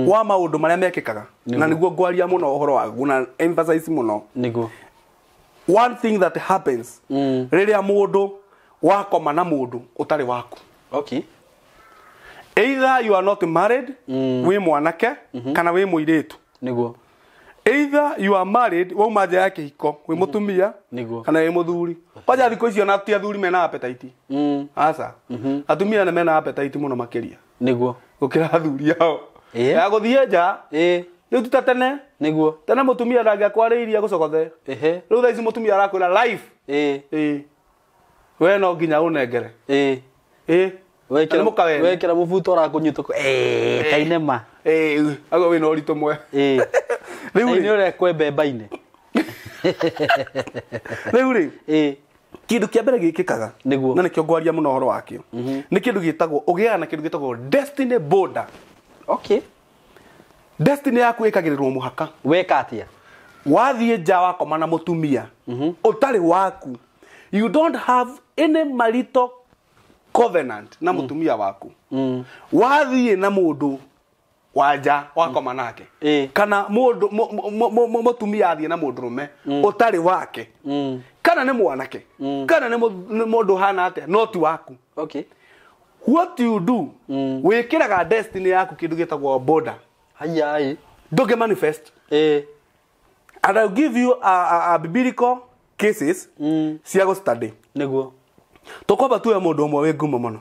wa maũndũ marĩa mekĩkaga na nĩguo ngwaria mũno ũhoro waguo na emphasize mũno. Nĩguo. One thing that happens rĩrĩa mũndũ wakoma na mũndũ ũtarĩ waku. Okay. Either you are not married, wĩ mwanake kana wĩ mũirĩtu. Nĩguo. Either you are married, wauma nja ya kĩhiko, wĩ mũtumia kana wĩ mũthuri. Kwanja thikũ icio na ti athuri mena appetite. Aca. Atumia nĩ mena appetite mũno makĩria. Nĩguo. Gũkĩra athuri ao. Ya gũthiĩ nja. Rĩu ti ta tene. Nĩguo. Tene mũtumia ndangĩakwarĩirie gũcogothe. Rĩu thaa ici mũtumia arakwĩra life. We no nginya ũnengere. Wekĩra mũbuto ũrakũnyitwo. Tainema. Aguo wĩna ũritũ mwe. Rĩu nĩ ũrekwo mbemba-inĩ. Rĩu rĩ. Kĩndũ kĩa mbere gĩkĩkaga. Nĩguo. Na nĩkĩo ngwaria mũno ũhoro wakĩo. Nĩ kĩndũ gĩtagwo ũgĩaga na kĩndũ gĩtagwo destiny border. Okay. Destiny yaku ĩkagĩrĩrwo mũhaka. Weka atĩa? Wathiĩ nja wakoma na mũtumia ũtarĩ waku. You don't have any marital covenant na mũtumia waku. Wathiĩ na mũndũ wa nja wakoma nake. Kana mũndũ mũtumia athiĩ na mũndũrũme ũtarĩ wake. Kana nĩ mwanake. Kana nĩ mũndũ hana atĩa no ti waku. Okay. What you do, wĩkĩraga destiny yaku kĩndũ gĩtagwo border. Haya. Ndũngĩ manifest. And I'll give you a biblical cases cia gũ study. Nĩguo. Tũkwamba tuoe mũndũ ũmwe wĩ ngumo mũno.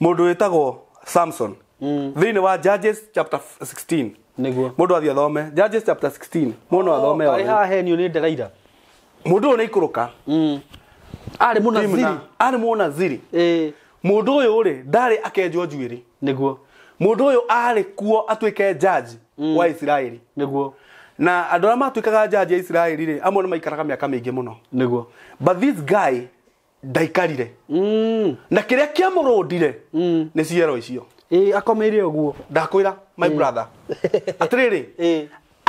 Mũndũ wĩtagwo Samson. Thĩinĩ wa Judges chapter 16. Nĩguo. Mũndũ athiĩ athome Judges chapter 16. Mũndũ athome othe. Haha henio nĩ Delaila. Mũndũ ũyũ nĩ ikũrũka. Arĩ mũnaziri. Arĩ mũnaziri. Mũndũ ũyũ rĩ ndarĩ akenjwo njuĩrĩ. Nĩguo. Mũndũ ũyũ arĩ kuo atuĩke judge wa Isiraeli. Nĩguo. Na andũ arĩa matuĩkaga judge ya Isiraeli rĩ amwe nĩ maikaraga mĩaka mĩingĩ mũno. Nĩguo. But this guy ndaikarire. Na kĩrĩa kĩamũrũndire nĩ ciero icio. Akomeire ũguo. Ndakwĩra my brother. Atĩrĩrĩ.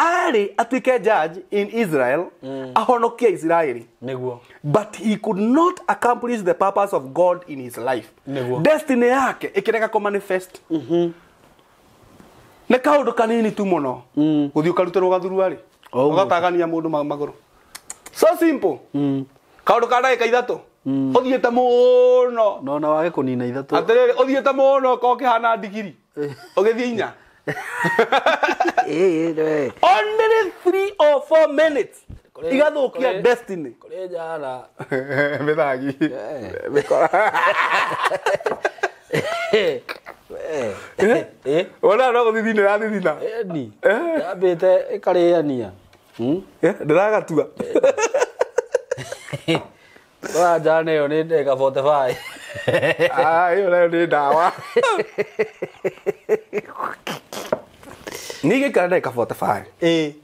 Arĩ atuĩke judge in Israel, ahonokie Israeli. Nĩguo. But he could not accomplish the purpose of God in his life. Nĩguo. Destiny yake ĩkĩrega kũ manifest. Nĩ kaũndũ kanini tu mũno. Gũthiĩ ũkarutĩrwo gathurua rĩ. Ũgatagania mũndũ magũrũ. So simple. Kaũndũ ka ndagĩka 3. Ũthiĩte mũno. No na wage kũnina 3. Atĩrĩrĩ, ũthiĩte mũno ũkorwo ũkĩhana ndigiri. Ũgĩthiĩ 4. Only 3 or 4 minutes. Igathũkia destiny. Kũrĩ njara. Mĩthagi. Mĩkora. Wona no gũthithina ĩrathithina. Ĩni. Yambĩte ĩkarĩania. Ndĩragatua. Wa njara ĩyo nĩ ndagĩka 45. Ah, ĩyo nayo nĩ ndawa. Nĩ gĩikara ndagĩka 45.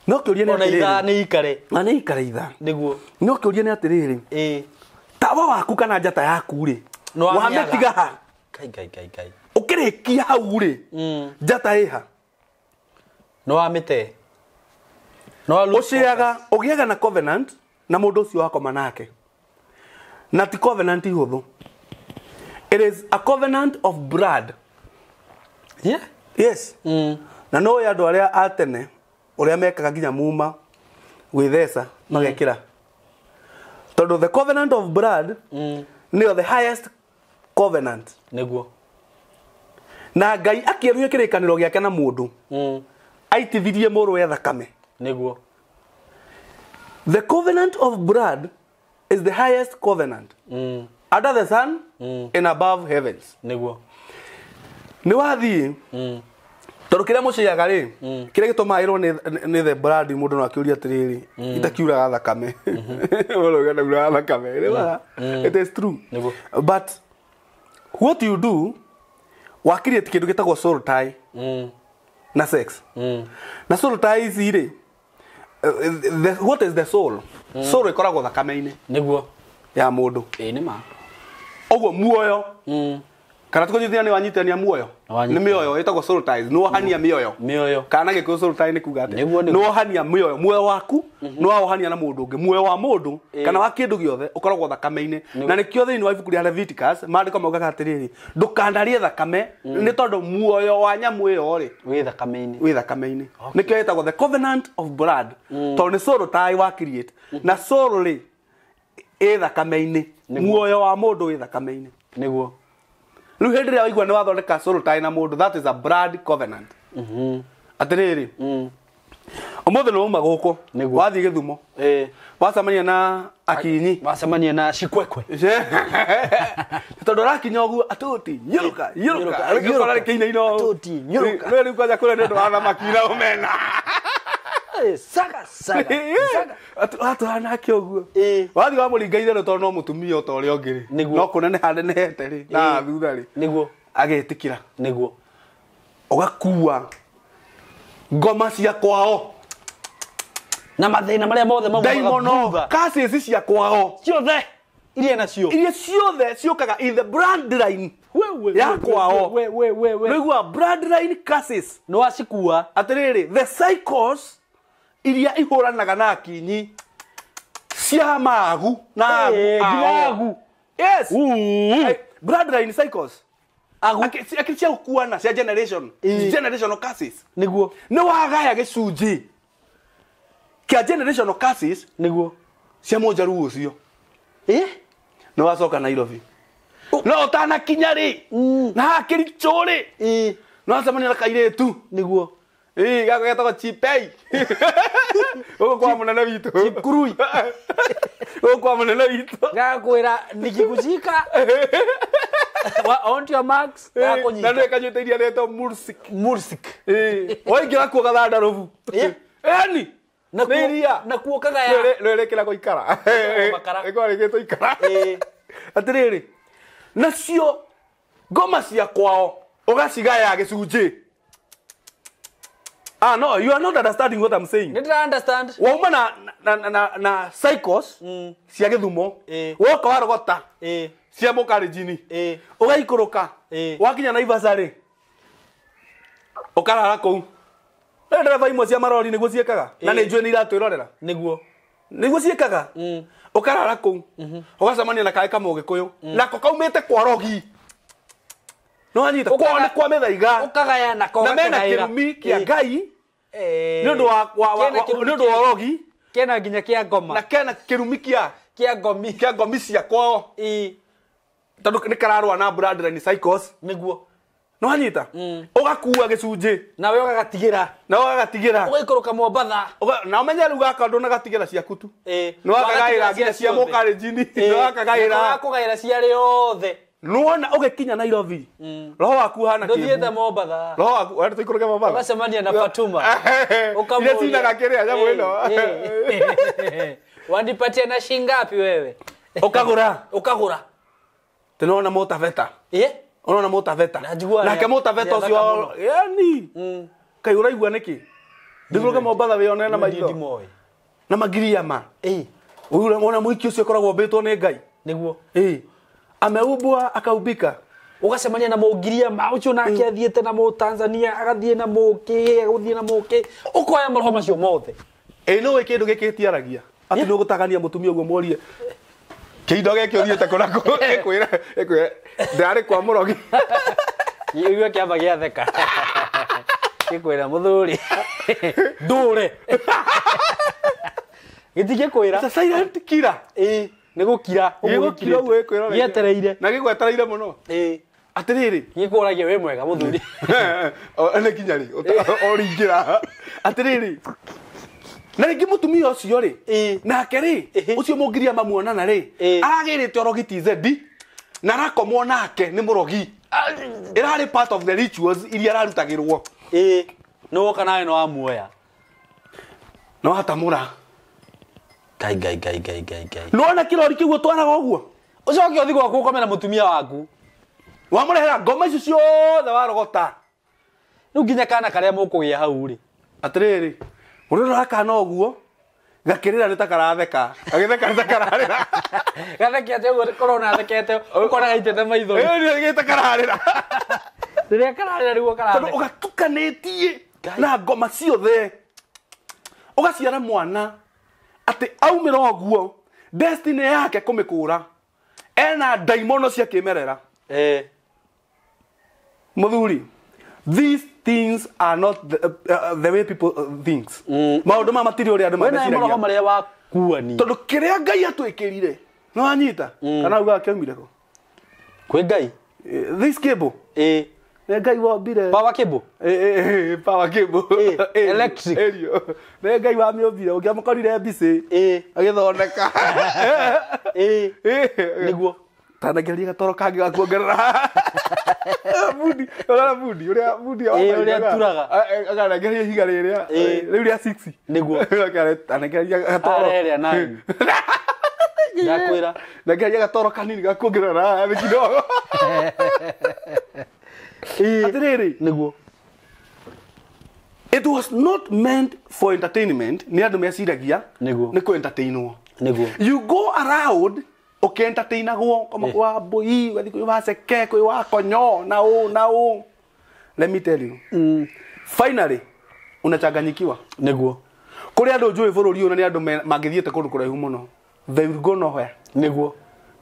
No kĩũria nĩ Ona atĩrĩrĩ. ithaa nĩ ikare. Na nĩ ikare ithaa. Nĩguo. No kĩũria nĩ atĩrĩrĩ. Tawa waku kana njata yaku rĩ. Wamĩtiga ha? Kai kai kai kai. Ũkĩrĩkia hau rĩ. Njata ĩha. Nĩ wamĩte. No ũciaga ũgĩaga na covenant na mũndũ ũcio wakoma nake. Na ti covenant ihũthũ. It is a covenant of blood. Yeah. Yes. Na no andũ arĩa a tene ũrĩa mekaga nginya muma gwĩtheca magekĩra. Tondũ the covenant of blood nĩyo the highest covenant. Nĩguo. Na Ngai akĩeruia kĩrĩkanĩro gĩake na mũndũ. Aitithirie mũrũ thakame. Nĩguo. The covenant of blood is the highest covenant. Under the sun and above heavens. Nĩguo. Nĩ wathiĩ tondũ kĩrĩa mũciaga rĩ, kĩrĩa gĩtũmaga ĩrwo nĩ the blood mũndũ no akĩũria atĩrĩrĩ, itakiuraga thakame. Mũndũ ũgenda uraga thakame. It is true. Nĩguo. But what you do, wa create kĩndũ gĩtagwo soul tie na sex. Na soul tie ici rĩ, what is the soul? Soul ĩkoragwo thakame-inĩ. Nĩguo. Ya mũndũ. Ĩĩ nĩ ma. Ũguo muoyo. Kana tukũnyitithania nĩ wanyitithania muoyo. Nĩ mĩoyo ĩtagwo soul ties. Nĩ wohania mĩoyo. Mĩoyo. Kana Gĩkũyũ soul tie nĩ kuga atĩa? Nĩguo. Nĩ wohania mĩoyo. Muoyo waku nĩ wawohania na mũndũ ũngĩ. Muoyo wa mũndũ kana wa kĩndũ gĩothe ũkoragwo thakame-inĩ. Na nĩkĩo thĩinĩ wa ibuku rĩa Leviticus maandĩko maugaga atĩrĩrĩ, ndũkanarĩe thakame nĩ tondũ muoyo wa nyamũ ĩyo rĩ wĩ thakame-inĩ. Wĩ thakame-inĩ. Nĩkĩo ĩtagwo the covenant of blood. Tondũ nĩ soul tie wa create. Na soul rĩ ĩ thakame-inĩ. Muoyo wa mũndũ wĩ thakame-inĩ. Nĩguo. Rĩu hĩndĩ ĩrĩa waigua nĩ wathondeka soul tie na mũndũ, that is a blood covenant. Atĩrĩrĩ, ũmũthĩ nĩ wauma gũkũ, wathiĩ Gĩthumo, wacemania na akinyi, wacemania na cikwekwe. Tondũ ũrakinya ũguo atũti nyũrũka nyũrũka, rĩu kĩinaina ũũ. Atũti nyũrũka. Rĩu kwanja kũrĩa nĩ ũndũ wa thamaki na omena. Saga saga saga. Atũra nake ũguo. Wathiĩ wamũringa itherũ tondũ no mũtumia ota ũrĩa ũngĩ rĩ. No kũneneha nenehete rĩ, na thutha rĩ. Nĩguo. Agetĩkĩra. Nĩguo. Ũgakua ngoma cia kwao. Na mathĩna marĩa mothe maumaga Daimono, curses cia kwao. Ciothe. Iria nacio. Iria ciothe ciũkaga in the bloodline ya kwao. Nĩguo bloodline curses. Nĩ wacikua. Atĩrĩrĩ, the cycles iria ihũranaga na akinyi cia magu na agu. Yes. Bloodline cycles. Agu. Akiri cia gũkuana cia generation. Generational curses. Nĩguo. Nĩ wagaya gĩcunjĩ kĩa generational curses. Nĩguo. Cia mũnjaruo ũcio. Nĩ wacoka Nairobi. No ũtanakinya rĩ. Na haha Kericho rĩ. Nĩ wacemania na kairĩtu. Nĩguo. Gako getagwo Chipei. Gũkũ kwa mũnene witũ. Chipkurui. Gũkũ kwa mũnene witũ. Gakwĩra nikikushika. Want your marks. Na nĩ kanyuĩte iria rĩetwo Mursik. Mursik. Waingĩra kuo gathanda rũbu. Ĩni. Nĩ iria. Na kuo kagaya. Rĩrĩkĩra gũikara. Ĩkwarĩkĩtwo ikara. Atĩrĩrĩ. Nacio ngoma cia kwao ũgacigaya gĩcunjĩ. Ah no, you are not understanding what I'm saying. Did I understand? Wauma na cycles cia Gĩthumo. Woka warogota. Cia mũkarenjini. Ũgaikũrũka. Wakinya Naivasha rĩ. Ũkarara kũu. Rĩu ndereba imwe cia marori nĩguo ciĩkaga na nĩ njũĩ nĩ iratwĩrorera Nĩguo. Nĩguo ciĩkaga. Ũkarara kũu ũgacemania na kaĩ kamũgĩkũyũ nako kaumĩte kwa rogi no wanyita kwao nĩ kwa mĩthaiga Ũkagaya nako na mena ũgakagaĩra. kĩrumi kĩa Ngai Eh. nĩ ũndũ wa Kena kĩrumi nĩ ũndũ wa rogi Kena nginya kĩa ngoma. na kena kĩrumi kĩa Kĩa ngomi. kĩa ngomi cia kwao Ĩĩ. tondũ nĩ kararũa na bloodline cycles Nĩguo. no wanyita ũgakua gĩcunjĩ Nawe ũgagatigĩra. na ũgagatigĩra Ũgaikũrũka Mombatha. Na ũmenye rĩu gaka ndũnagatigĩra ciaku tu Ĩĩ. nĩ wakagaĩra nginya cia mũkarenjini nĩ wakagaĩra Wakũgaĩra ciarĩ othe. Nĩwona ũgĩkinya Nairobi roho waku ũhana Ndũthiĩte kĩmbu Mombatha. roho waku wenda tũikũrũke Mombatha Ũgacemania na Fatuma. Iria cinaga kĩrĩa nyamũ ĩno Wanipatia na shingapi wewe? Ũkagũra Ũkagũra. Tũnona mũtabeta Ĩĩ. Ũrona mũtabeta Na njiguaga nake mũtabeta nĩ athaka ũcio mũno. yani kaĩ ũraigua nĩkĩ ndĩkũrũke Mombatha wĩonere na maitho Ndimoĩ. na magiriama Ĩĩ. Ũyũ mũiki ũcio ũkoragwo ũmbĩtwo nĩ Ngai Nĩguo. Ĩĩ ameumbwa akaumbika Ũgacemania na mũngiriama ũcio nake athiĩte na mũtanzania agathiĩ na mũkĩ agũthiĩ na mũkĩ ũkoya maroho macio mothe. Ĩĩ nĩũĩ kĩndũ gĩkĩ gĩtiaragia atĩ nĩ ũgũtagania mũtumia ũguo mworie kĩindo gĩkĩ ũthiĩte kũ nakũ ĩkwĩra ĩkwĩra ndarĩ kwa mũrogi Igua kĩamba gĩatheka gĩkwĩra mũthuri ndũre gĩtingĩkwĩra. It's a silent killer. Ĩĩ nĩ gũkira Gĩgũkira ũguo gĩkwĩra gĩetereire. Na gĩgwetereire mũno. Ĩĩ. Atĩrĩrĩ Gĩkũragia wĩ mwega mũthuri. Nĩ kinya rĩ ũringĩra atĩrĩrĩ na rĩngĩ mũtumia ũcio rĩ Ĩĩ. nake rĩ Ĩhĩ. ũcio mũngiria mamuonana rĩ Ĩĩ. aragĩrĩte ũrogi TZ na arakomwo nake nĩ mũrogi ĩrarĩ part of the rituals iria ararutagĩrwo. Ĩĩ nĩ woka nawe nĩ wamuoya. No atamũra Ngai ngai ngai ngai ngai ngai. Nĩwona kĩrori kĩu ũtwaraga ũguo Ũcoke ũthiĩ gwaku ũkome na mũtumia waku. Wamũrehera ngoma icio ciothe warogota. Rĩu nginya kana karĩa mũkũgĩa hau rĩ. Atĩrĩrĩ ũrĩrora kana ũguo gakĩrĩra nĩ ta karatheka gagĩtheka nĩ ta kararĩra. Gathekete ũguo korona thekete ũkona gaitĩte maithori. Ĩĩ nĩ ta kararĩra. Rĩrĩa kararĩra nĩguo Tondũ karatheka. ũgatukanĩtie na ngoma ciothe ũgaciara mwana atĩ aumĩra ũguo destiny yake kũmĩkũra ena ndaimono cia kĩmerera. Ĩĩ. Mũthuri these things are not the way people think. Maũndũ maya matirĩ ũrĩa andũ We nawe maroho mameciragia marĩa wakuania. Tondũ kĩrĩa Ngai atwĩkĩrire nĩ wanyita kana ugaga kĩaumire kũ? Kwĩ Ngai. This cable Ĩĩ. nĩ Ngai wombire. Power cable. Ĩĩ, power cable. Ĩĩ, electric. Ĩrio. Nĩ Ngai wamĩũmbire ũngĩamũkorire mbicĩ Ĩĩ. agĩthondeka. Ĩĩ. Ĩĩ. Nĩguo. Tanangeria gatoro kangĩ ga kuongerera bundi ũrĩa bundi ũrĩa bundi Ĩĩ, ũrĩa aturaga. Akanengeria ihiga rĩrĩa Ĩĩ. rĩu rĩa 6 Nĩguo. Tanengeria gatoro Arĩa rĩa 9. Ndakwĩra. Nengeria gatoro kanini ga kuongerera thĩ kidogo. Ĩĩ. Atĩrĩrĩ Nĩguo. It was not meant for entertainment nĩ andũ meciragia Nĩguo. nĩ kũ entertainwo. Nĩguo. You go around ũkĩentertainagwo koma kwĩ wa mbũi ũgathiĩ kwĩ wa ceke kwĩ wa konyo na ũ na ũ. Let me tell you finally unachanganyikiwa. Nĩguo. Kũrĩ andũ njũĩ bũrũri ũyũ na nĩ andũ mangĩthiĩte kũndũ kũraihu mũno they will go nowhere Nĩguo.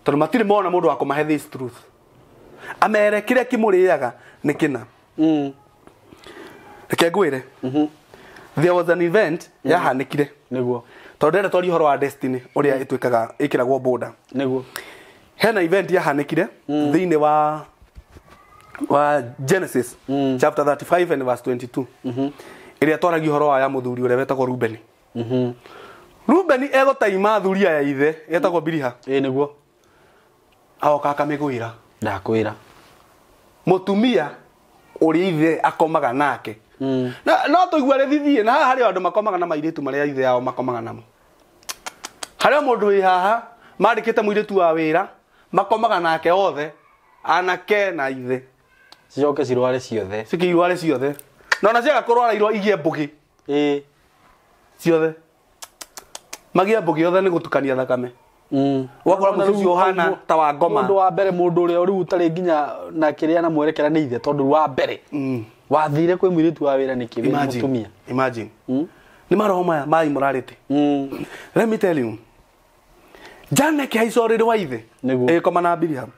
tondũ matirĩ mona mũndũ wa kũmahe this truth amere kĩrĩa kĩmũrĩaga nĩ kĩna. Reke ngwĩre there was an event yahanĩkire Nĩguo. tondũ ndĩrenda twarie ũhoro wa destiny ũrĩa ĩtuĩkaga ĩkĩragwo border. Nĩguo. Hena event yahanĩkire thĩinĩ wa Genesis chapter 35 and verse 22 ĩrĩa twaragia ũhoro wa ya mũthuri ũrĩa wetagwo Rubeni. Rubeni egũtaima thuri ya ithe etagwo Biliha. Ĩĩ nĩguo. Agoka akamĩgwĩra. Ndakwĩra. Mũtumia ũrĩa ithe akomaga nake. Na no tũigua rĩthithie na haha harĩ andũ makomaga na mairĩtu marĩa ithe yao makomaga namo. Harĩ o mũndũ wĩ haha mandĩkĩte mũirĩtu wa wĩra makomaga nake othe anake na ithe. Cicoke cirware ciothe. Cikĩirware ciothe na ona ciaga kũrwara irwa igie mbũgĩ. Ĩĩ. Ciothe magie mbũgĩ othe nĩ gũtukania thakame. Ũgakora mũciĩ ũcio ũhana ta wa ngoma. Mũndũ wa mbere mũndũ ũrĩa rĩu ũtarĩ nginya na kĩrĩa na mwerekera nĩ ithe tondũ wa mbere. Wathire kwĩ mũirĩtu wa wĩra nĩkĩ wĩ mũtumia? Imagine. Nĩ maroho maya ma immorality. Let me tell you. Jane kĩhaica ũrĩrĩ wa ithe. Ĩgĩkoma na Bilihamu.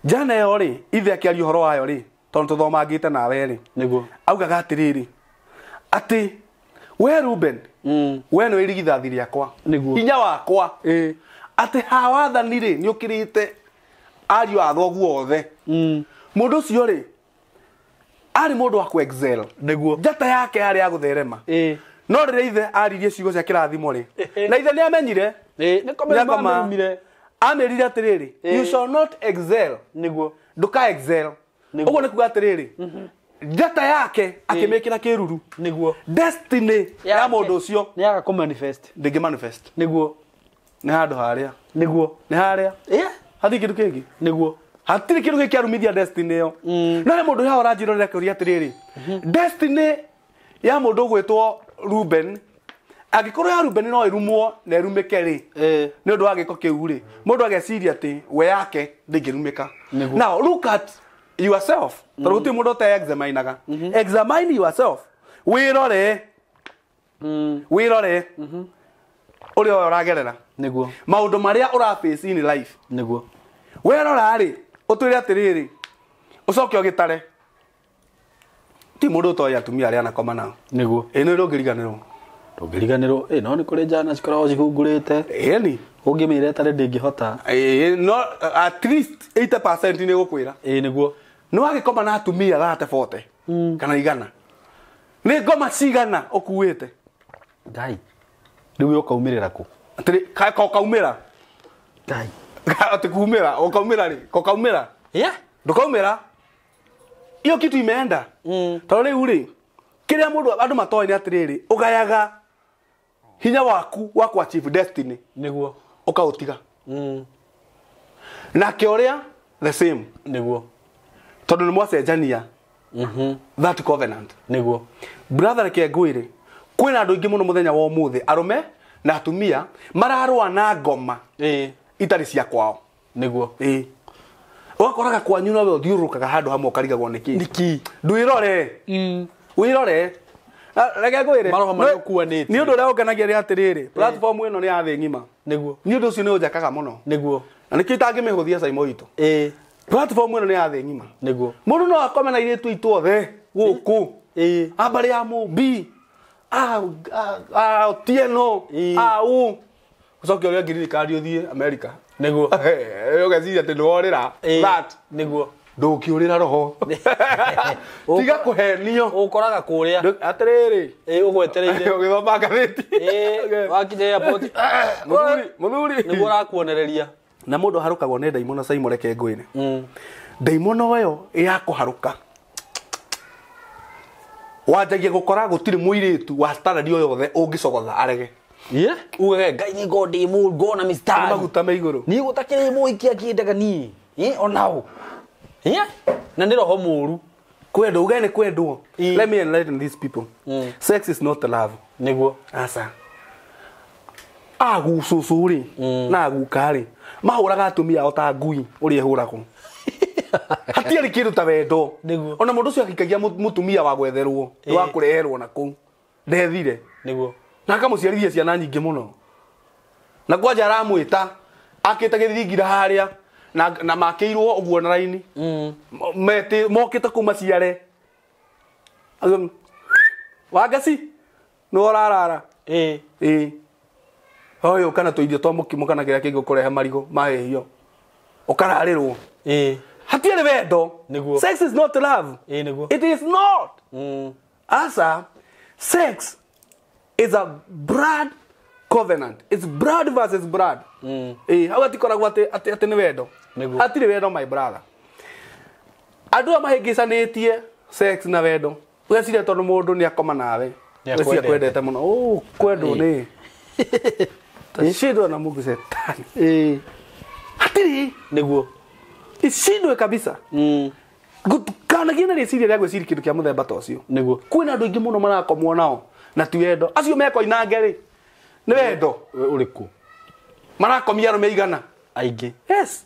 Jane ĩyo rĩ, ithe akĩaria ũhoro wayo rĩ, tondũ tũthomangĩte nawe rĩ. Nĩguo. Augaga atĩrĩrĩ, atĩ we Ruben, we nĩwe irigithathi rĩakwa. Hinya wakwa. Atĩ ha wathani rĩ, nĩ ũkĩrĩte ariũ a thoguo othe. Mũndũ ũcio rĩ, arĩ mũndũ wa ku-excel. Nĩguo. Njata yake yarĩ ya gũtherema. No rĩrĩa ithe aririe ciugo cia kĩrathimo rĩ, na ithe nĩamenyire. Nĩkoma. Amĩrire atĩrĩrĩ, you shall not excel. Nĩguo. Ndũka excel. Ũguo nĩ kuga atĩrĩrĩ, njata yake akĩmĩkĩra kĩruru. Nĩguo. Destiny ya mũndũ ũcio nĩyaga kũ manifest. Ndĩngĩ manifest. Nĩguo. Nĩ handũ harĩa. Nĩguo. Nĩ harĩa. Hatirĩ kĩndũ kĩngĩ. Nĩguo. Hatirĩ kĩndũ gĩkĩarumithia destiny ĩyo. No nĩ mũndũ haha ũranjĩrorera kĩũria atĩrĩrĩ, destiny ya mũndũ ũgwĩtwo Ruben, angĩkorwo ya Ruben no ĩrumwo na ĩrumĩke rĩ, nĩ ũndũ wa gĩko kĩu rĩ, mũndũ ageciria atĩ we yake ndĩngĩrumĩka. Now look at yourself. Tondũ gũtirĩ mũndũ ũte-examinaga. Examine yourself. Wĩrore. Wĩrore. Ũrĩa ũragerera. Nĩguo. Maũndũ marĩa ũraface in life. Nĩguo. Werora rĩ, ũtwĩre atĩrĩrĩ, ũcoke ũgĩtare. Ti mũndũ ũtoĩ atumia arĩa anakoma nao. Nĩguo. Ĩ nĩ ndũngĩriganĩrwo. Ndũngĩriganĩrwo. Ĩ no nĩ kũrĩ njana cikoragwo cihungurĩte. Ĩni. Ũngĩmĩra ĩtarĩ ndĩngĩhota. Ĩ no at least 80% nĩ gũkwĩra. Ĩ nĩguo. Nĩ wagĩkoma na atumia 30 40 kana igana. Nĩ ngoma cigana ũkuĩte. Ngai. Rĩu ũkaumĩrĩra kũ? Atĩrĩ kaumĩra. Ngai. Atĩ kumĩra, ũkaumĩra rĩ, kokaumĩra. Yeah. Ndũkaumĩra. Iyo kitu imeenda. Tondũ rĩu rĩ, kĩrĩa mũndũ andũ matoĩ nĩ atĩrĩrĩ, ũgayaga hinya waku wa ku achieve destiny. Nĩguo. Ũkaũtiga. Nake ũrĩa the same. Nĩguo. Tondũ nĩ mwacenjania. That covenant. Nĩguo. Brother reke ngwĩre, kwĩna andũ aingĩ mũno mũthenya wa ũmũthĩ, arũme na atumia mararũa na ngoma itarĩ cia kwao. Nĩguo. Ũgakoraga kwanyu nowe ũthiũrũrũkaga handũ hamwe ũkarigagwo nĩkĩ. Nĩkĩ? Ndwĩrore. Wĩrore. Reke ngwĩre. Maroho marĩa ũkuanĩtie. Nĩ ũndũ ũrĩa ũngenagia nĩ atĩrĩrĩ, platform ĩno nĩ ya thĩ ng'ima. Nĩguo. Nĩ ũndũ ũcio nĩ ũnjakaga mũno. Nĩguo. Na nĩkĩo itangĩmĩhũthia Saimo witũ. Platform ĩno nĩ ya thĩ ng'ima. Nĩguo. Mũndũ no akome na airĩtu aitũ othe gũkũ. A mbarĩ ya Mũmbi, a Otieno, a ũ. Ũcoke ũrĩa ngiririkani ũthiĩ America. Nĩguo. Ũgeciria atĩ nĩworĩra. That. Nĩguo. Ndũngĩũrĩra roho. Tiga kũhenio. Ũkoraga kũrĩa. Atĩrĩrĩ. Ũgwetereire. Ũgĩthoma ngathĩti. Wakinya airport. Mũthuri, mũthuri. Nĩguo ũrakuonereria. Na mũndũ aharũkagwo nĩ ndaimono Saimo reke ngwĩre. Ndaimono ĩyo ya kũharũka. Wanjagia gũkora gũtirĩ mũirĩtu wa standard o yothe ũngĩcogotha arege. Yeah. Ugage Ngai nĩ ngo ndĩ mũru ngona mistari. Maguta me igũrũ. Niĩ gũtakĩrĩ mũhiki akĩendaga niĩ. Onao. Na nĩ roho mũru. Kwendwo, ugae nĩ kwendwo. Let me enlighten these people. Sex is not love. Nĩguo. Aca. Agucũcũ rĩ, na aguka rĩ, mahũraga atumia ao ta ngui ũrĩa ĩhũragwo. Hatiarĩ kĩndũ ta wendo. Nĩguo. Ona mũndũ ũcio akikagia mũtumia wa gwetherwo, wa kũreherwo na kũu. Ndethire. Nĩguo. Na akamũciarithia ciana nyingĩ mũno. Na kwanja aramwĩta, akĩte gĩthingira harĩa, na makĩirwo ũguo na raini. Mokĩte kũu maciare. Wangeci, nĩ ũrarara. Ũyũ kana tũirio twa mũkimo kana kĩrĩa kĩngĩ ũkũrehe marigũ mahĩhio. Ũkararĩrwo. Hatiarĩ wendo. Nĩguo. Sex is not love. Nĩguo. It is not. Asa, sex is a blood covenant. It's blood versus blood. Hau hatikoragwo atĩ nĩ wendo. Hatirĩ wendo my brother. Andũ aya mahĩngĩcanĩtie sex na wendo. Ũgeciria tondũ mũndũ nĩ akoma nawe. Ũgeciria kwendete mũno. Kwendwo nĩ. Tashindwa na Mungu shetani. Hatirĩ. Nĩguo. Icindwe kabisa. Gũtukanagie na rĩciria rĩa gwĩciria kĩndũ kĩa mũthemba ta ũcio. Nĩguo. Kwĩna andũ aingĩ mũno marakomwo nao na ti wendo. Acio mekoinange rĩ, nĩ wendo. Ũrĩkũ? Marakomia arũme igana. Aingĩ. Yes.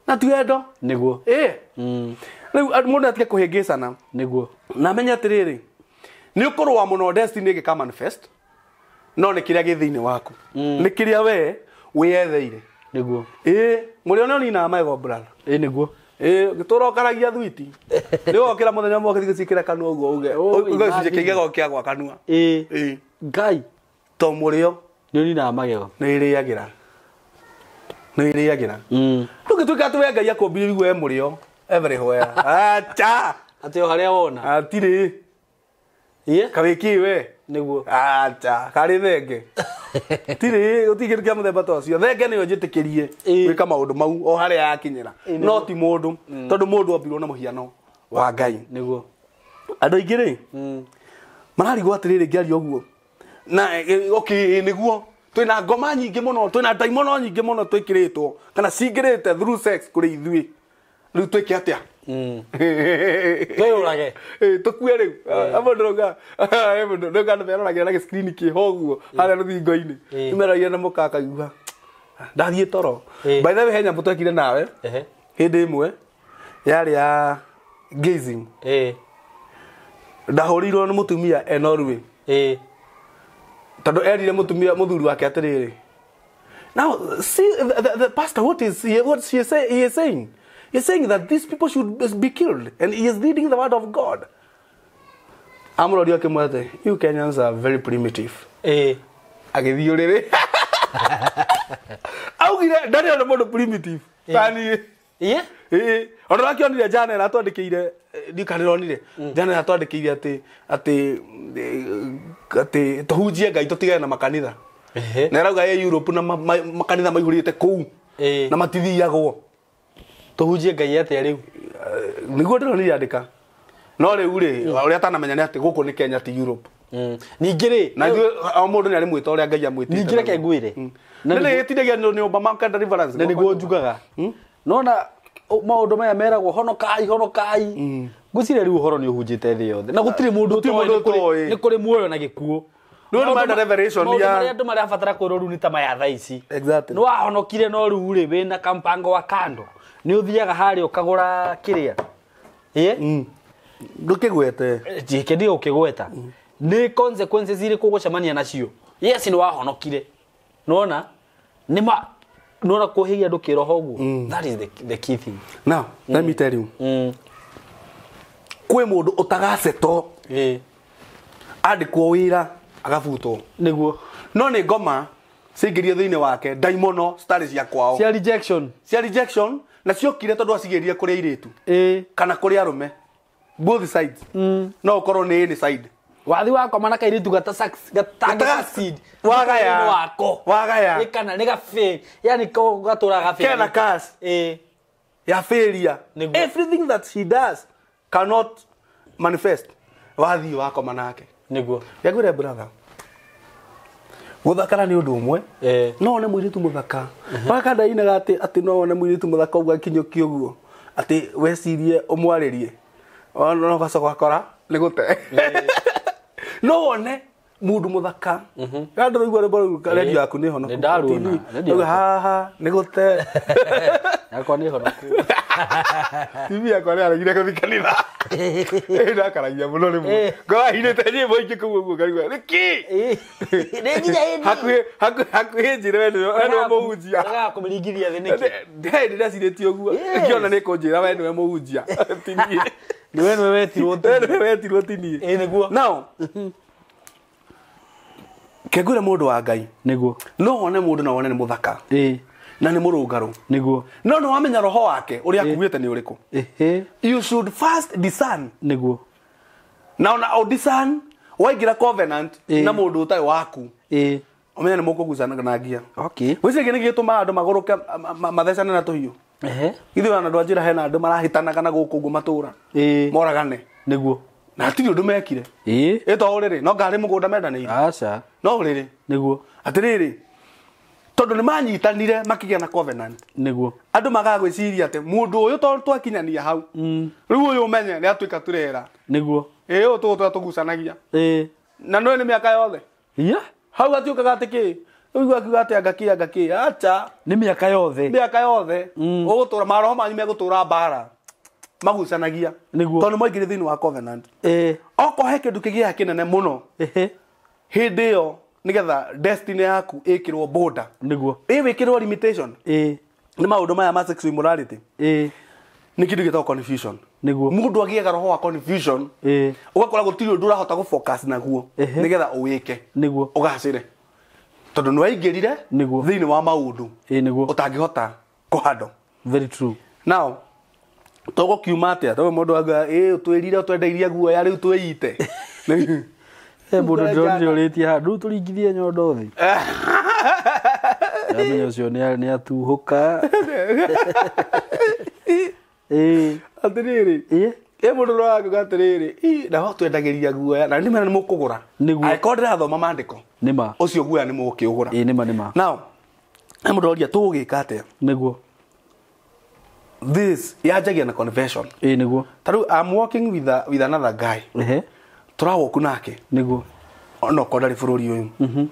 Na ti wendo. Nĩguo. Rĩu mũndũ atige kũhĩngĩcana. Nĩguo. Na menye atĩrĩrĩ, nĩ ũkũrũa mũno destiny ĩgĩka manifest, no nĩ kĩrĩa gĩ thĩinĩ waku. Nĩ kĩrĩa we wĩyetheire. Nĩguo. Ĩĩ, mũrĩo nĩ ũninaga magego brother. Ĩĩ nĩguo. Ĩĩ, gĩtũra ũkaragia thwiti. Nĩ wokĩra mũthenya ũmwe ũgĩthiĩ gũciĩkĩra kanua ũguo uge. Oi, Uge gĩcunjĩ kĩa imagine. igego kĩa gwa kanua. Ĩĩ. Ĩĩ. Ngai. To mũrĩo Nĩ ũninaga magego. nĩ ĩrĩagĩra. Nĩ ĩrĩagĩra. Ndũngĩtuĩka atĩ we Ngai akũmbire ũigue we mũrĩo everywhere. Acha. Atĩ o harĩa wona. Atirĩ. Ĩĩ. Kawĩkĩ we. Nĩguo. Acha, karĩ thenge. Tirĩ, gũtirĩ kĩndũ kĩa mũthemba ta ũcio. Thenge nĩyo njĩtĩkĩrie Ĩĩ. gwĩka maũndũ mau o harĩa yakinyĩra. Ĩĩ, No ti mũndũ, tondũ mũndũ ombirwo na mũhiano wa Ngai. Nĩguo. Andũ aingĩ rĩ, mararigwo atĩrĩrĩ ngĩaria ũguo. Na okay, nĩguo twĩna ngoma nyingĩ mũno, twĩna ndaimono nyingĩ mũno twĩkĩrĩtwo kana cingĩrĩte through sex kũrĩ ithuĩ. Rĩu twĩke atĩa? Twĩyũrage. Tũkue rĩu. Amwe ndĩrauga, mũndũ ndĩrauga andũ meroragira na gĩcikrini kĩho ũguo harĩa rũthingo-inĩ. Ĩĩ. Nĩmeroragira na mũka akaigua ndathiĩ toro. Ĩĩ. By the way, he nyamũ twekire nawe Ehe. hĩndĩ ĩmwe yarĩ ya gazing. Ĩĩ. Ndahũrĩirwo nĩ mũtumia e Norway. Ĩĩ. Tondũ erire mũtumia mũthuri wake atĩrĩrĩ. Now see the pastor, what is he, what she say, he is saying? He is saying that these people should be killed and he is leading the word of God. Amũroria akĩmwĩra atĩ, you Kenyans are very primitive. Ĩĩ. Agĩthiĩ ũrĩrĩ. Augire ndarĩ ona mũndũ primitive. Ta niĩ. Ĩĩ. Ĩĩ. Ona ũrakĩonire jana ĩratwandĩkĩire, ndikanĩronire. Jana ĩratwandĩkĩire atĩ tũhunjie Ngai tũtigane na makanitha. Ehe. Na ĩrauga ĩ Europe na makanitha maihũrĩte kũu. Ĩĩ. Na matithiagwo. Tũhunjie Ngai atĩa rĩu? Nĩguo ndĩronire andĩka. No rĩu rĩ, ũrĩa atanamenya nĩ atĩ gũkũ nĩ Kenya ti Europe. Ningĩ rĩ, Na ithuĩ o mũndũ nĩ arĩ mwĩta ũrĩa Ngai amwĩtĩte. Ningĩ reke ngwĩre. Na Nĩ gĩtindagia nĩ Obama deliverance. Na nĩguo njugaga. Nona maũndũ maya meragwo honokai honokai. Ngwĩciria rĩu ũhoro nĩ ũhunjĩte thĩ yothe. Na gũtirĩ mũndũ Gũtirĩ mũndũ ũtoĩ. nĩ kũrĩ muoyo na gĩkuũ. Rĩu nĩ marenda revelation Maũndũ ya marĩa andũ marabatara kwĩrwo rĩu nĩ ta maya thaa ici. Exactly. Nĩ wahonokire no rĩu rĩ wĩna kampango wa kando. Nĩ ũthiaga harĩa ũkagũra kĩrĩa. Ĩĩ? Ndũkĩgwete. Njĩke ndio ũkĩgweta. Nĩ consequences irĩkũ ũgũcemania nacio? Yes, nĩ wahonokire. Nĩwona? Nĩ ma nĩwona kũhĩgia andũ kĩroho ũguo. That is the key thing. Now, let me tell you. Kwĩ mũndũ ũtagaceto. Ĩĩ. Andĩkwo wĩra agabutwo. Nĩguo. No nĩ ngoma ciaingĩrio thĩinĩ wake ndaimono citarĩ cia kwao. Cia rejection. Cia rejection na ciokire tondũ acigĩrire kũrĩ airĩtu. Ĩĩ. Kana kũrĩ arũme. Both sides. No ũkorwo nĩ any side. Wathi wakoma na kairĩtu gata succeed. Wagaya. Wako. Wagaya. Ĩ kana nĩ gafail. Yani gatũraga gafail. Kena curse. Ĩĩ. Ya failure. Nĩguo. Everything that she does cannot manifest. Wathiĩ wakoma nake. Nĩguo. Ngwĩre brother. Gũthakara nĩ ũndũ ũmwe. No wone mũirĩtu mũthaka. Waka ndainaga atĩ no wone mũirĩtu mũthaka ũguo akinyũkia ũguo. Atĩ wecirie ũmwarĩrie. No ũgacoka ũgakora nĩ gũte. No wone mũndũ mũthaka. Andũ raigua rwĩmbo rũu radio yaku nĩ honoku. Nĩ ndaruona. Rauga haha nĩ gũte. Yakwa nĩ honoku. TV yakwa nĩ yaregire gũthiĩ kanitha. Ndakaragia mũno rĩmwe. Ngorwo hinĩte nyĩmbo ingĩ kũu ũguo ngaigua nĩkĩ? Nĩ nginya hĩndĩ. Hakuhĩ njĩre we nĩwe mũhunjia. Ndagaga kũmĩringithia thĩ nĩkĩ? Ndĩ ndĩrecirĩtie ũguo. Ngĩona nĩ kũnjĩra we nĩwe mũhunjia. Ti niĩ. Nĩ we nĩwe wetirwo ti. We nĩwe wetirwo ti niĩ. Ĩĩ nĩguo. Now, kengwĩre mũndũ wa Ngai. Nĩguo. No wone mũndũ na wone nĩ mũthaka. Ĩĩ. Na nĩ mũrũngarũ. Nĩguo. No nĩ wamenya roho wake ũrĩa akuĩte nĩ ũrĩkũ. Ĩhĩ. You should first discern. Nĩguo. Na ona o discern waingĩra covenant na mũndũ ũtarĩ waku. Ĩĩ. Ũmenye nĩ mũkũgucanagia. Okay. Gwĩciria nĩ gĩtũmaga andũ magũrũke mathecane na tũhiũ. Ehe. Ithuĩ ona andũ a njĩra hena andũ marahĩtanaga na gũkũ ũguo matũra. Ĩĩ. Moragane. Nĩguo. Na hatirĩ ũndũ mekire. Ĩĩ. Ĩ to ũrĩrĩ, no ngarĩ mũgũnda mendanĩire. Aca. No ũrĩrĩ. Nĩguo. Atĩrĩrĩ, tondũ nĩ manyitanire makĩgĩa na covenant. Nĩguo. Andũ magaga gwĩciria atĩ mũndũ ũyũ tondũ twakinyania hau. Rĩu ũyũ ũmenye nĩ atuĩka turera. Nĩguo. Ĩ ũyũ tũgũtũra tũgucanagia. Ĩĩ. Na nĩũĩ nĩ mĩaka yothe. Iya. Hau gatiũkaga atĩ kĩ? Rĩu akiuga atĩ anga kĩ anga kĩ. Acha. Nĩ mĩaka yothe. Mĩaka yothe. Ũgũtũra maroho manyu megũtũra mbara. Magucanagia. Nĩguo. Tondũ maingĩrĩ thĩinĩ wa covenant. Ĩĩ. Okorwo he kĩndũ kĩgĩaga kĩnene mũno. Ehe. Hĩndĩ ĩyo nĩgetha destiny yaku ĩkĩrwo border. Nĩguo. Ĩ wĩkĩrwo limitation. Ĩĩ. Nĩ maũndũ maya ma sexual immorality. Ĩĩ. Nĩ kĩndũ gĩtagwo confusion. Nĩguo. Mũndũ agĩaga roho wa confusion. Ĩĩ. Ũgakora gũtirĩ ũndũ ũrahota gũ-focus naguo Ehe. nĩgetha ũwĩke. Nĩguo. Ũgacĩre. Tondũ nĩ waingĩrire Nĩguo. thĩinĩ wa maũndũ Ĩĩ nĩguo. ũtangĩhota kũhandle. Very true. Now tũgũkiuma atĩa? Tondũ mũndũ auga ĩ ũtwĩrire ũtwendeirie guoya rĩu twĩite. He mũndũ ndĩronire ũrĩtie handũ rĩu tũringithie nyondo thĩ. Ndamenya ũcio nĩ atuhũka. Ĩĩ. Atĩrĩrĩ. Ĩĩ. Ĩ mũndũ ũrakiuga atĩrĩrĩ, ĩ na twendagĩria guoya na nĩ mera nĩ mũkũgũra. Nĩguo. Angĩkorwo ndĩrathoma maandĩko. Nĩma. Ũcio guoya nĩ mũgũkĩũgũra. Ĩĩ nĩma nĩma. Now, he mũndũ ũroria tũgũgĩka atĩa? Nĩguo. This yanjagia na confession. Ĩĩ nĩguo. Ta rĩu I'm working with another guy. Ehe. Tũrawalk nake. Nĩguo. Ona okorwo ndarĩ bũrũri ũyũ.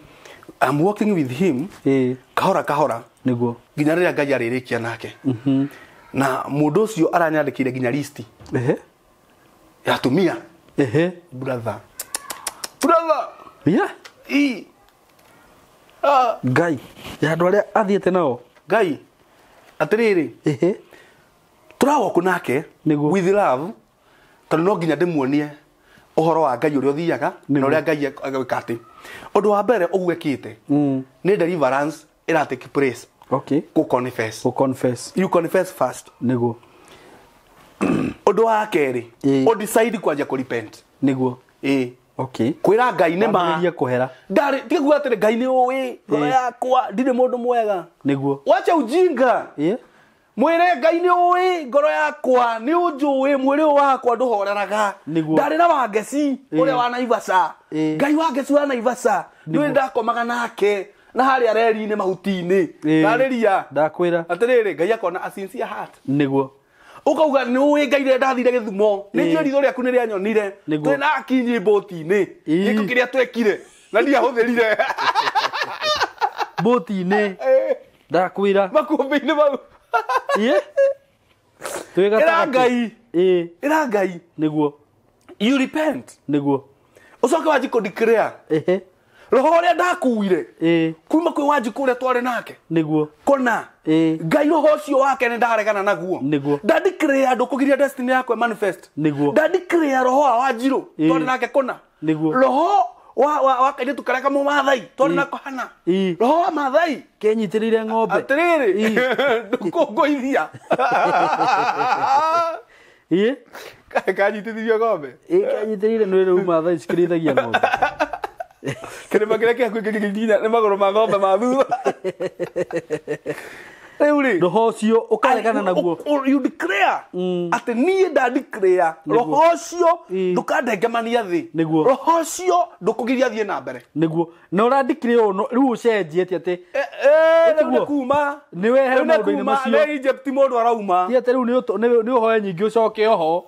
I'm working with him. Ĩĩ. Kahora kahora. Nĩguo. Nginya rĩrĩa Ngai arĩrĩkia nake. Na mũndũ ũcio aranyandĩkĩire nginya list. Ehe. Ya atumia. Ehe. Brother. Brother. Yeah. I. Ah. Ngai. Ya andũ arĩa athiĩte nao. Ngai. Atĩrĩrĩ. Ehe. Tũrawalk nake. Nĩguo. With love. Tondũ no nginya ndĩmuonie ũhoro wa Ngai ũrĩa ũthiaga na Nĩguo. ũrĩa Ngai agwĩka atĩ. Ũndũ wa mbere ũguo ekĩte. Nĩ deliverance ĩra take place. Okay. Kũ confess. Gũ confess. You confess first. Nĩguo. Ũndũ wa kerĩ, Ĩĩ. ũ decide kwanja kũ repent. Nĩguo. Ĩĩ. Okay. Kwĩra Ngai nĩ ma. Wambĩrĩrie kũhera. Ndarĩ tiga kuga atĩrĩ Ngai nĩ ũĩ ngoro Ĩĩ. yakwa ndirĩ mũndũ mwega. Nĩguo. Wacha ujinga. Ĩĩ. Mwĩre Ngai nĩ ũĩ ngoro yakwa nĩ ũnjũĩ mwĩrĩ ũyũ wakwa ndũhoreraga. Nĩguo. Ndarĩ na Wangeci Ĩĩ. ũrĩa wa Naivasha. Ĩĩ. Ngai Wangeci wa Naivasha nĩwe ndakomaga nake na harĩa reri-inĩ mahuti-inĩ. Ĩĩ. Ndarĩria. Ndakwĩra. Atĩrĩrĩ Ngai akona a sincere heart. Nĩguo. Ũkauga nĩ ũĩ Ngai rĩrĩa ndathire Gĩthumo nĩ Ĩĩ. njũĩ ritho rĩaku nĩ rĩanyonire. Nĩguo. Twĩ na akinyi mbũti-inĩ. Ĩĩ. Gĩko kĩrĩa twekire na ndiahũthĩrire. Mbũti-inĩ. Ndakwĩra. Makũmbĩ-inĩ mau. Ĩĩ. Twĩ Ĩra gatagatĩ. Ngai. Ĩĩ. Ĩra Ngai. Nĩguo. You repent. Nĩguo. Ũcoke wanji kũ declare. Ehe. Roho ũrĩa ndakuire. Ĩĩ. Kuma kwĩ Wanjikũ ũrĩa twarĩ nake. Nĩguo. Kona. Ĩĩ. Ngai roho ũcio wake nĩ ndaregana naguo. Nĩguo. Nda declare ndũkũgiria destiny yakwa manifest. Nĩguo. Nda declare roho wa Wanjirũ Ĩĩ. twarĩ nake kona. Nĩguo. Roho wa kairĩtu karĩa kamũmathai twarĩ Ĩĩ. nako hana. Ĩĩ. Roho wa Mathai. Kenyitĩrĩire ng'ombe. Atĩrĩrĩ. Ĩĩ. Ndũkũngũithia. Ĩĩ. Kanyitithirio ng'ombe. Ĩĩ kenyitĩrĩire nĩ rĩu Mathai cikĩrĩithagia ng'ombe. Kĩrĩma kĩrĩa kĩ hakuhĩ kĩngĩkinya nĩ magũrũ ma ng'ombe ma thutha. Rĩu rĩ. Roho ũcio ũkaregana naguo. You declare atĩ niĩ nda declare roho ũcio Ĩĩ. ndũkandengemania thĩ. Nĩguo. Roho ũcio ndũkũgiria thiĩ na mbere. Nĩguo. Na ũrandikire ũũ rĩu ũcenjie atĩ atĩ Rĩu nĩ Tiguo. kuma. Nĩ wehere Rĩu nĩ maũndũ-inĩ kuma, macio. nĩ Egypt mũndũ arauma. Ti atĩ rĩu nĩ ũhoe nyingĩ ũcoke oho.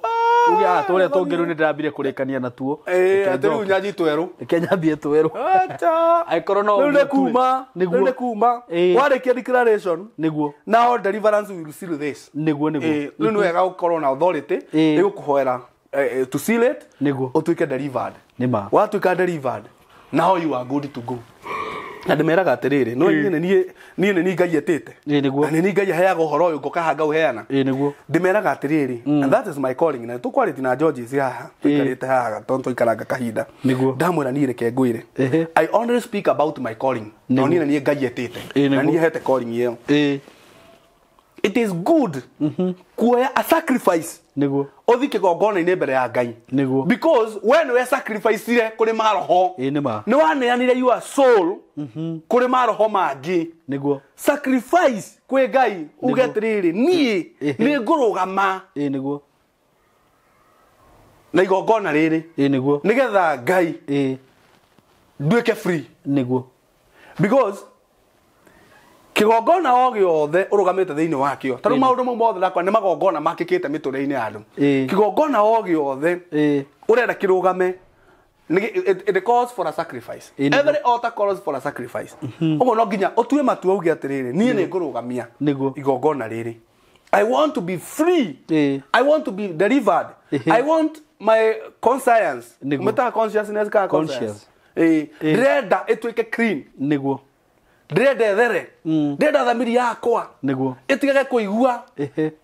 Uge ah tũrĩa tũngĩ rĩu nĩ ndĩrambire kũrĩkania natuo. Ĩĩ, Reke atĩ rĩu njoke. nyanji twerũ. Reke nyambie twerũ. Acha. Angĩkorwo no Rĩu ũguo nĩ kuma. Nĩguo. Rĩu nĩ kuma. Ĩĩ. Warĩkia declaration. Nĩguo. Now deliverance will seal this. Nĩguo nĩguo. Ĩĩ, rĩu nĩ wega gũkorwo na authority Ĩĩ. ĩgũkũhoera to seal it Nĩguo. ũtuĩke delivered. Nĩ ma. Watuĩka delivered now you are good to go. Na ndĩmeraga atĩrĩrĩ no niĩ nĩ niĩ nĩ niĩ Ngai etĩte. Ĩĩ, nĩguo. Na nĩ niĩ Ngai aheaga ũhoro ũyũ ngoka haha ngauheana. Ĩĩ nĩguo. Ndĩmeraga atĩrĩrĩ and that is my calling na tũkwarĩtie na George haha tũikarĩte haha tondũ tũikaranga kahinda. Nĩguo. Ndamwĩra niĩ reke ngwĩre. Ehe. I only speak about my calling. No Nĩguo. niĩ nĩ niĩ Ngai etĩte. Ĩĩ, Na nĩguo. niĩ hete calling ĩyo. Ĩĩ. It is good kuoya a sacrifice Nĩguo. ũthi kĩgongona-inĩ mbere ya Ngai. Nĩguo. Because we nĩwe sacrifice-ire kũrĩ maroho. Ĩĩ nĩ ma. Nĩ waneanire your soul kũrĩ maroho mangĩ. Nĩguo. Sacrifice kwĩ Ngai uge Nĩguo. atĩrĩrĩ niĩ Ĩhĩ. nĩ ngũrũgama Ĩĩ nĩguo. na igongona rĩrĩ Ĩĩ nĩguo. nĩgetha Ngai Ĩĩ. nduĩke free. Nĩguo. Because kĩgongona o gĩothe ũrũgamĩte thĩinĩ wakĩo ta rĩu Ĩĩ. maũndũ mau mothe ndakwa nĩ magongona makĩkĩte mĩtũrĩre-inĩ ya andũ. Ĩĩ. Kĩgongona o gĩothe Ĩĩ. ũrenda kĩrũgame it calls for a sacrifice. Ĩĩ, nĩguo. Every altar calls for a sacrifice. Ũguo no nginya ũtue matua uge atĩrĩrĩ niĩ nĩ ngũrũgamia Nĩguo. igongona rĩrĩ I want to be free. I want to be delivered. I want my conscience. Meta consciousness ka conscience. Ndĩrenda ĩtuĩke clean. Nĩguo. Ndĩrenda ĩthere. Ndĩrenda thamiri yakwa. Nĩguo. Ĩtigage kũigua.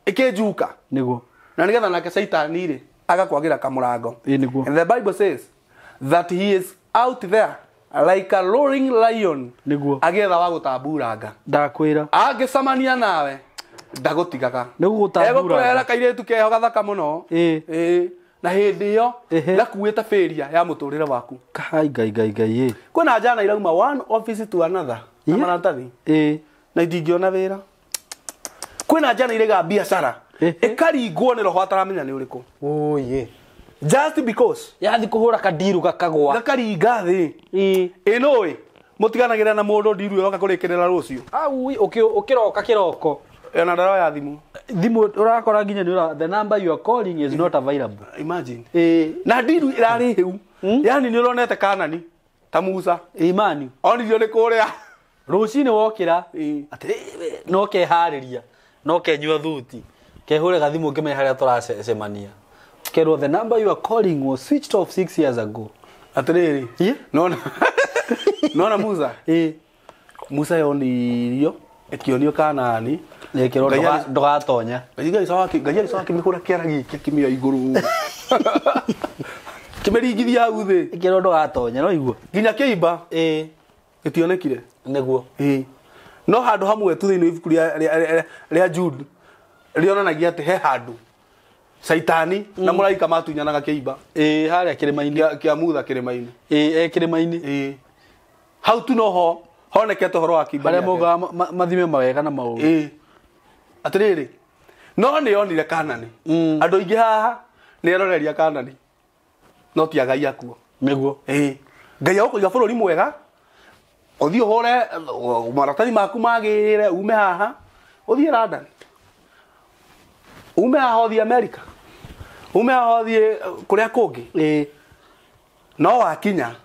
Ĩkĩnjuka. Nĩguo. Na nĩgetha nake Caitani rĩ agakwagĩra kamũrango. Nĩguo. And the Bible says that he is out there like a roaring lion. Nĩguo. Agĩetha wa gũtamburanga. Ndakwĩra. Angĩcemania nawe ndagũtigaga. Nĩgũgũtamburanga. Egũkũrehera kairĩtu keho gathaka mũno. Na hĩndĩ ĩyo gakuĩte failure ya mũtũrĩre waku. Kai ngai ngai ngai. Kwĩna njana irauma one office to another na maratathi. Na itingĩona wĩra. Kwĩna njana iraiga biacara ĩkaringwo nĩ roho ataramenya nĩ ũrĩkũ. Oye. Just because yathi kũhũra kandiru gakagwa. Gakaringa thĩ. Ĩnũĩ mũtiganagĩra na mũndũ ndiru yoka kũrĩkĩrĩra rũciũ. Au ũkĩroka kĩroko. Ona ndaroya thimũ. Thimũ ũrakora nginya nĩ the number you are calling is not available. Imagine. Na ndiru ĩrarĩ hĩu. Yani nĩ ũronete Kanani ta Musa. Imani. Onirio nĩ kũrĩa. Rũcinĩ wokĩra atĩrĩ no keharĩria no kenyua thuti kehũre gathimũ ngĩmenya harĩa tũracemania. Kerwo the number you are calling was switched off 6 years ago. Atĩrĩrĩ. Nona. Nona Musa. Musa yonirio ĩkĩonio Kanani. Nĩkĩrwo ndũgatonya. Ngai agĩcoka akĩmĩhũra kĩara gĩkĩ akĩmĩoya igũrũ. Kĩmĩringithia hau thĩ. Ĩkĩrwo ndũgatonya no igua. Nginya kĩimba. Gĩtionekire. Nĩguo. No handũ hamwe tu thĩinĩ wa ibuku rĩa Jude rĩonanagia atĩ he handũ Caitani na mũraika matunyanaga kĩimba. Harĩa kĩrĩma-inĩ. Kĩa Mutha kĩrĩma-inĩ. Kĩrĩma-inĩ. Hau tu noho honekete ũhoro wa kĩimba. Harĩa maugaga mathime mawega na maũru. Atĩrĩrĩ no nĩ onire Kanani. Andũ aingĩ haha nĩ eroreria Kanani no ti Ngai akuo. Nĩguo. Ngai agũkũiga bũrũri mwega ũthiĩ ũhũre maratathi maku magĩrĩre ume haha ũthiĩ London, ume haha ũthiĩ America, ume haha ũthiĩ kũrĩa kũngĩ. No wakinya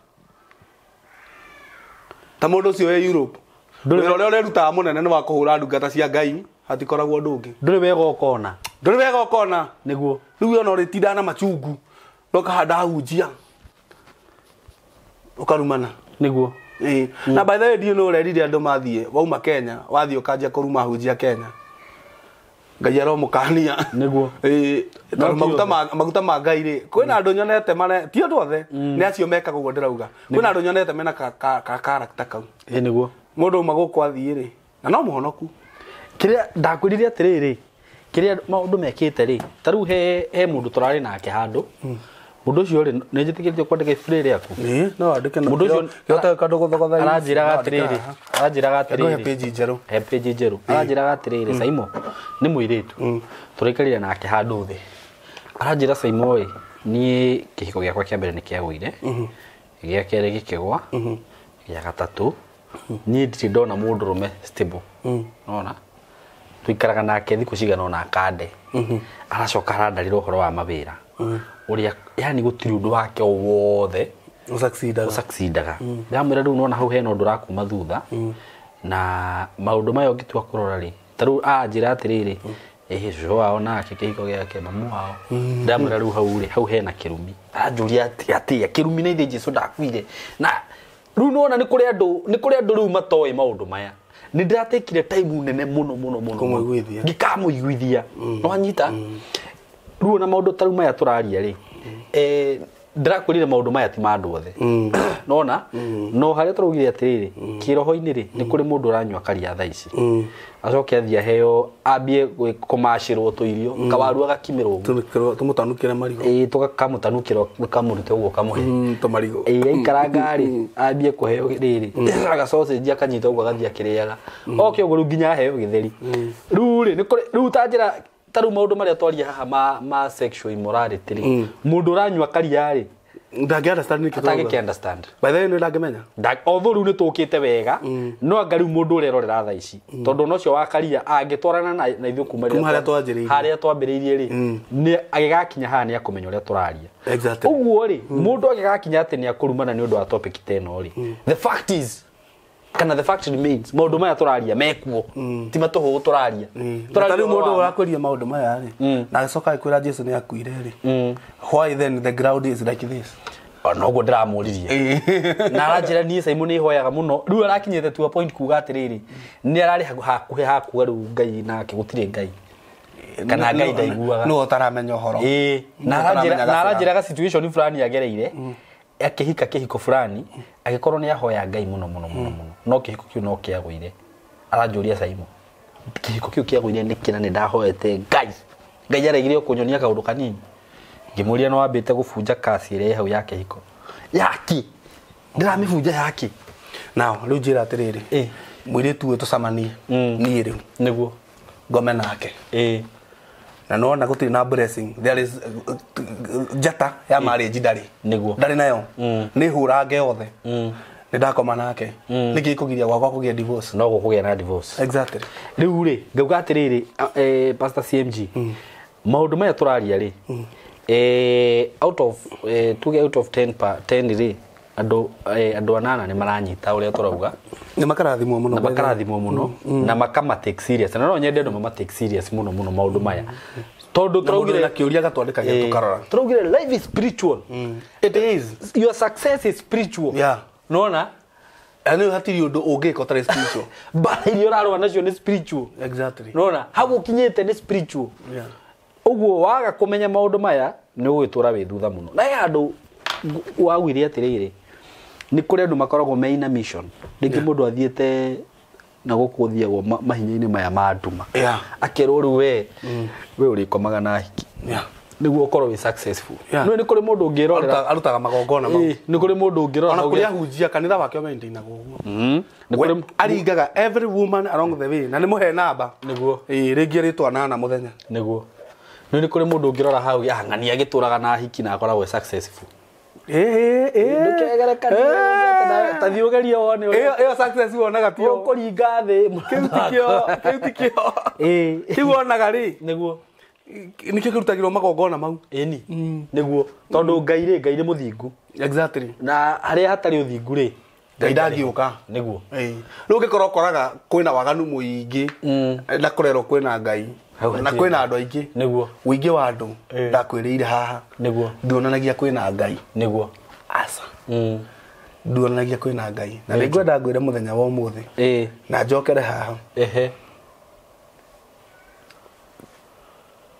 ta mũndũ ũcio wĩ Europe wĩra ũrĩa ũrerutaga mũnene nĩ wa kũhũra ndungata cia Ngai hatikoragwo ũndũ ũngĩ. Ndũrĩ wega ũkona. Ndũrĩ wega ũkona. Nĩguo. Rĩu ona ũrĩtindaga na machungu ũkahanda hunjia ũkarumana. Nĩguo. Na by the way ndiũ nĩ ũrerire andũ mathiĩ wauma Kenya wathiĩ ũkanjia kũruma hunjia Kenya. Ngai aromũkania. Nĩguo. Tondũ maguta ma Ngai rĩ kwĩna andũ nyonete mare ti andũ othe nĩ acio mekaga ũguo ndĩrauga. Kwĩna andũ nyonete mena ka character kau. Nĩguo. Mũndũ uma gũkũ athiĩ rĩ na no mũhonoku. Kĩrĩa ndakwĩrire atĩrĩrĩ kĩrĩa maũndũ mekĩte rĩ ta rĩu he mũndũ tũrarĩ nake handũ mũndũ ũcio rĩ nĩ njĩtĩkĩrĩtio kwandĩka ibuku rĩrĩ rĩaku. No andĩke mũndũ ũcio kĩhota kandũ gũthogotha. Aranjĩraga atĩrĩrĩ aranjĩraga atĩrĩrĩ he page njerũ. He page njerũ. Aranjĩraga atĩrĩrĩ Saimo nĩ mũirĩtu tũraikarire nake handũ thĩ. Aranjĩra Saimo ĩ niĩ kĩhiko gĩakwa kĩa mbere nĩ kĩagũire gĩa kerĩ gĩkĩgwa gĩa gatatũ niĩ ndirĩ ndona mũndũrũme stable. Nona tuikaraga nake thikũ cigana ona akande. Aracoka arandarĩra ũhoro wa mawĩra ũrĩa yani gũtirĩ ũndũ wake wothe ũsucceedaga. Ndamwĩra rĩu nona hau hena ũndũ ũrakuma thutha na maũndũ maya ũngĩtua kũrora rĩ ta rĩu anjĩra atĩrĩrĩ cũcũ wao nake kĩhiko gĩake mamu wao. Ndamwĩra rĩu hau rĩ hau hena kĩrumi. Aranjũria atĩa kĩrumi na ithe Jesũ ndakuire. Na rĩu nona nĩ kũrĩ andũ rĩu matoĩ maũndũ maya. Nĩ ndĩratekire time nene mũno mũno mũno kũmũiguithia ngĩkamũiguithia. No anyita rĩu ona maũndũ ta rĩu maya tũraria rĩ ndĩrakwĩrire maũndũ maya ti ma andũ othe. Nona no harĩa tũraugire atĩrĩrĩ kĩroho-inĩ rĩ nĩ kũrĩ mũndũ ũranyua karia thaa ici acoke athiĩ aheo ambie kũmacĩrwo tũirio kawaru agakimĩrwo ũguo tũmũtanukĩre marigũ. Tũkamũtanukĩra kamũrute ũguo kamũhe tũmarigũ. Aikaranga rĩ ambie kũheo rĩrĩ agacocenjia akanyita ũguo agathiĩ akĩrĩaga oke ũguo rĩu nginya aheo gĩtheri. Rĩu rĩ nĩ kũrĩ rĩu ta njĩra ta rĩu maũndũ marĩa twaria haha ma sexual immorality rĩ mũndũ ũranyua karia rĩ ndangĩ understand nĩkĩ atangĩkĩ understand. By the way nĩ ndangĩmenya. Although rĩu nĩ tũkĩte wega no anga rĩu mũndũ ũrĩa erorera thaa ici tondũ ona ũcio wa karia angĩtwarana na ithuĩ kuma harĩa twambĩrĩirie rĩ nĩ agĩgakinya haha nĩ akũmenya ũrĩa tũraria. Ũguo rĩ mũndũ agĩgakinya atĩ nĩ akũrumana nĩ ũndũ wa topic ta ĩno rĩ the fact is Kana the fact remains maundu maya turaria mekuo ti matuhu turaria. Turaria mundu urakwiria maundu maya ri na agicoka akwira Jesu ni akuire ri. Why then the ground is like this? Noguo ndiramuririe na aranjira nie Simon ni hoyaga muno riu arakinyite to a point kuga atiriri ni arari hakuhe hakuga riu Ngai nake gutire Ngai kana Ngai ndaiguaga no utaramenya uhoro. Na aranjira ga situation fulani yagereire akihika kihiko fulani agikorwo ni ahoya Ngai muno muno muno muno no kihiko kiu no kiagwire. Aranjuria Simon kihiko kiu kiagwire niki na ni ndahoete Ngai Ngai aregire kunyonia kaundu kanini. Ngimuria no ambite gubunja kasi ire hau ya kihiko yaki ndiramibunja yaki. Now riu njira atiriri mwiritu uyu tucemanie nie riu niguo ngome nake na nona gutiri na blessing there is njata ya marriage ndari niguo ndari nayo ni hurange yothe ni ndakoma nake niki kugiria gwakwa kugia divorce no gukugia na divorce. Exactly. Riu ri ngauga atiriri Pastor CMG maundu maya turaria ri out of 2 out of 10 pa 10 ri andu anana ni maranyita uria turauga ni makarathimwo muno na makarathimwo muno na makama take serious na no nyende andu mama take serious muno muno maundu maya tondu turaugire na kiuria gatwandikagia tukarora turaugire life is spiritual. It is your success is spiritual. Yeah. Nona ani hatiri undu ungika utari spiritual but irio urarwa nacio ni spiritual. Exactly. Nona hau ukinyite ni spiritual. Yeah. Uguo waga kumenya maundu maya ni ugwitura wi thutha muno na andu wagwire atiriri ni kuri andu makoragwo meina mission ringi mundu athiete na gukuthiagwo mahinya-ini maya ma nduma akerwo riu we we urikomaga na hiki niguo ukorwo wi successful. No ni kuri mundu ungirorera arutaga magongona mau ni kuri mundu ungirora ona kuri ahunjia kanitha wake maintainagwo uguo ni kuri aringaga every woman along the way na ni muhe namba niguo ringi ritwa nana muthenya niguo no ni kuri mundu ungirora hau ng'ania agituraga na hiki na akoragwo successful. Ndukegerekanie ta thiĩ ũgerie wone ĩyo success wonaga ti ũkũringa thĩ kĩu tikĩo kĩu wonaga rĩ nĩguo nĩkĩo kĩrutagĩrwo magongona mau ĩni nĩguo tondũ Ngai rĩ Ngai nĩ mũthingu. Exactly. Na harĩa hatarĩ ũthingu rĩ Ngai ndangĩũka nĩguo. Rĩu ũngĩkorwo ũkoraga kwĩna waganu mũingĩ na kũrerwo kwĩna Ngai na kwĩna andũ aingĩ nĩguo ũingĩ wa andũ ndakwĩrĩire haha nĩguo nduonanagia kwĩna Ngai nĩguo aca nduonanagia kwĩna Ngai na nĩngwenda ngwĩre mũthenya wa ũmũthĩ na njokere haha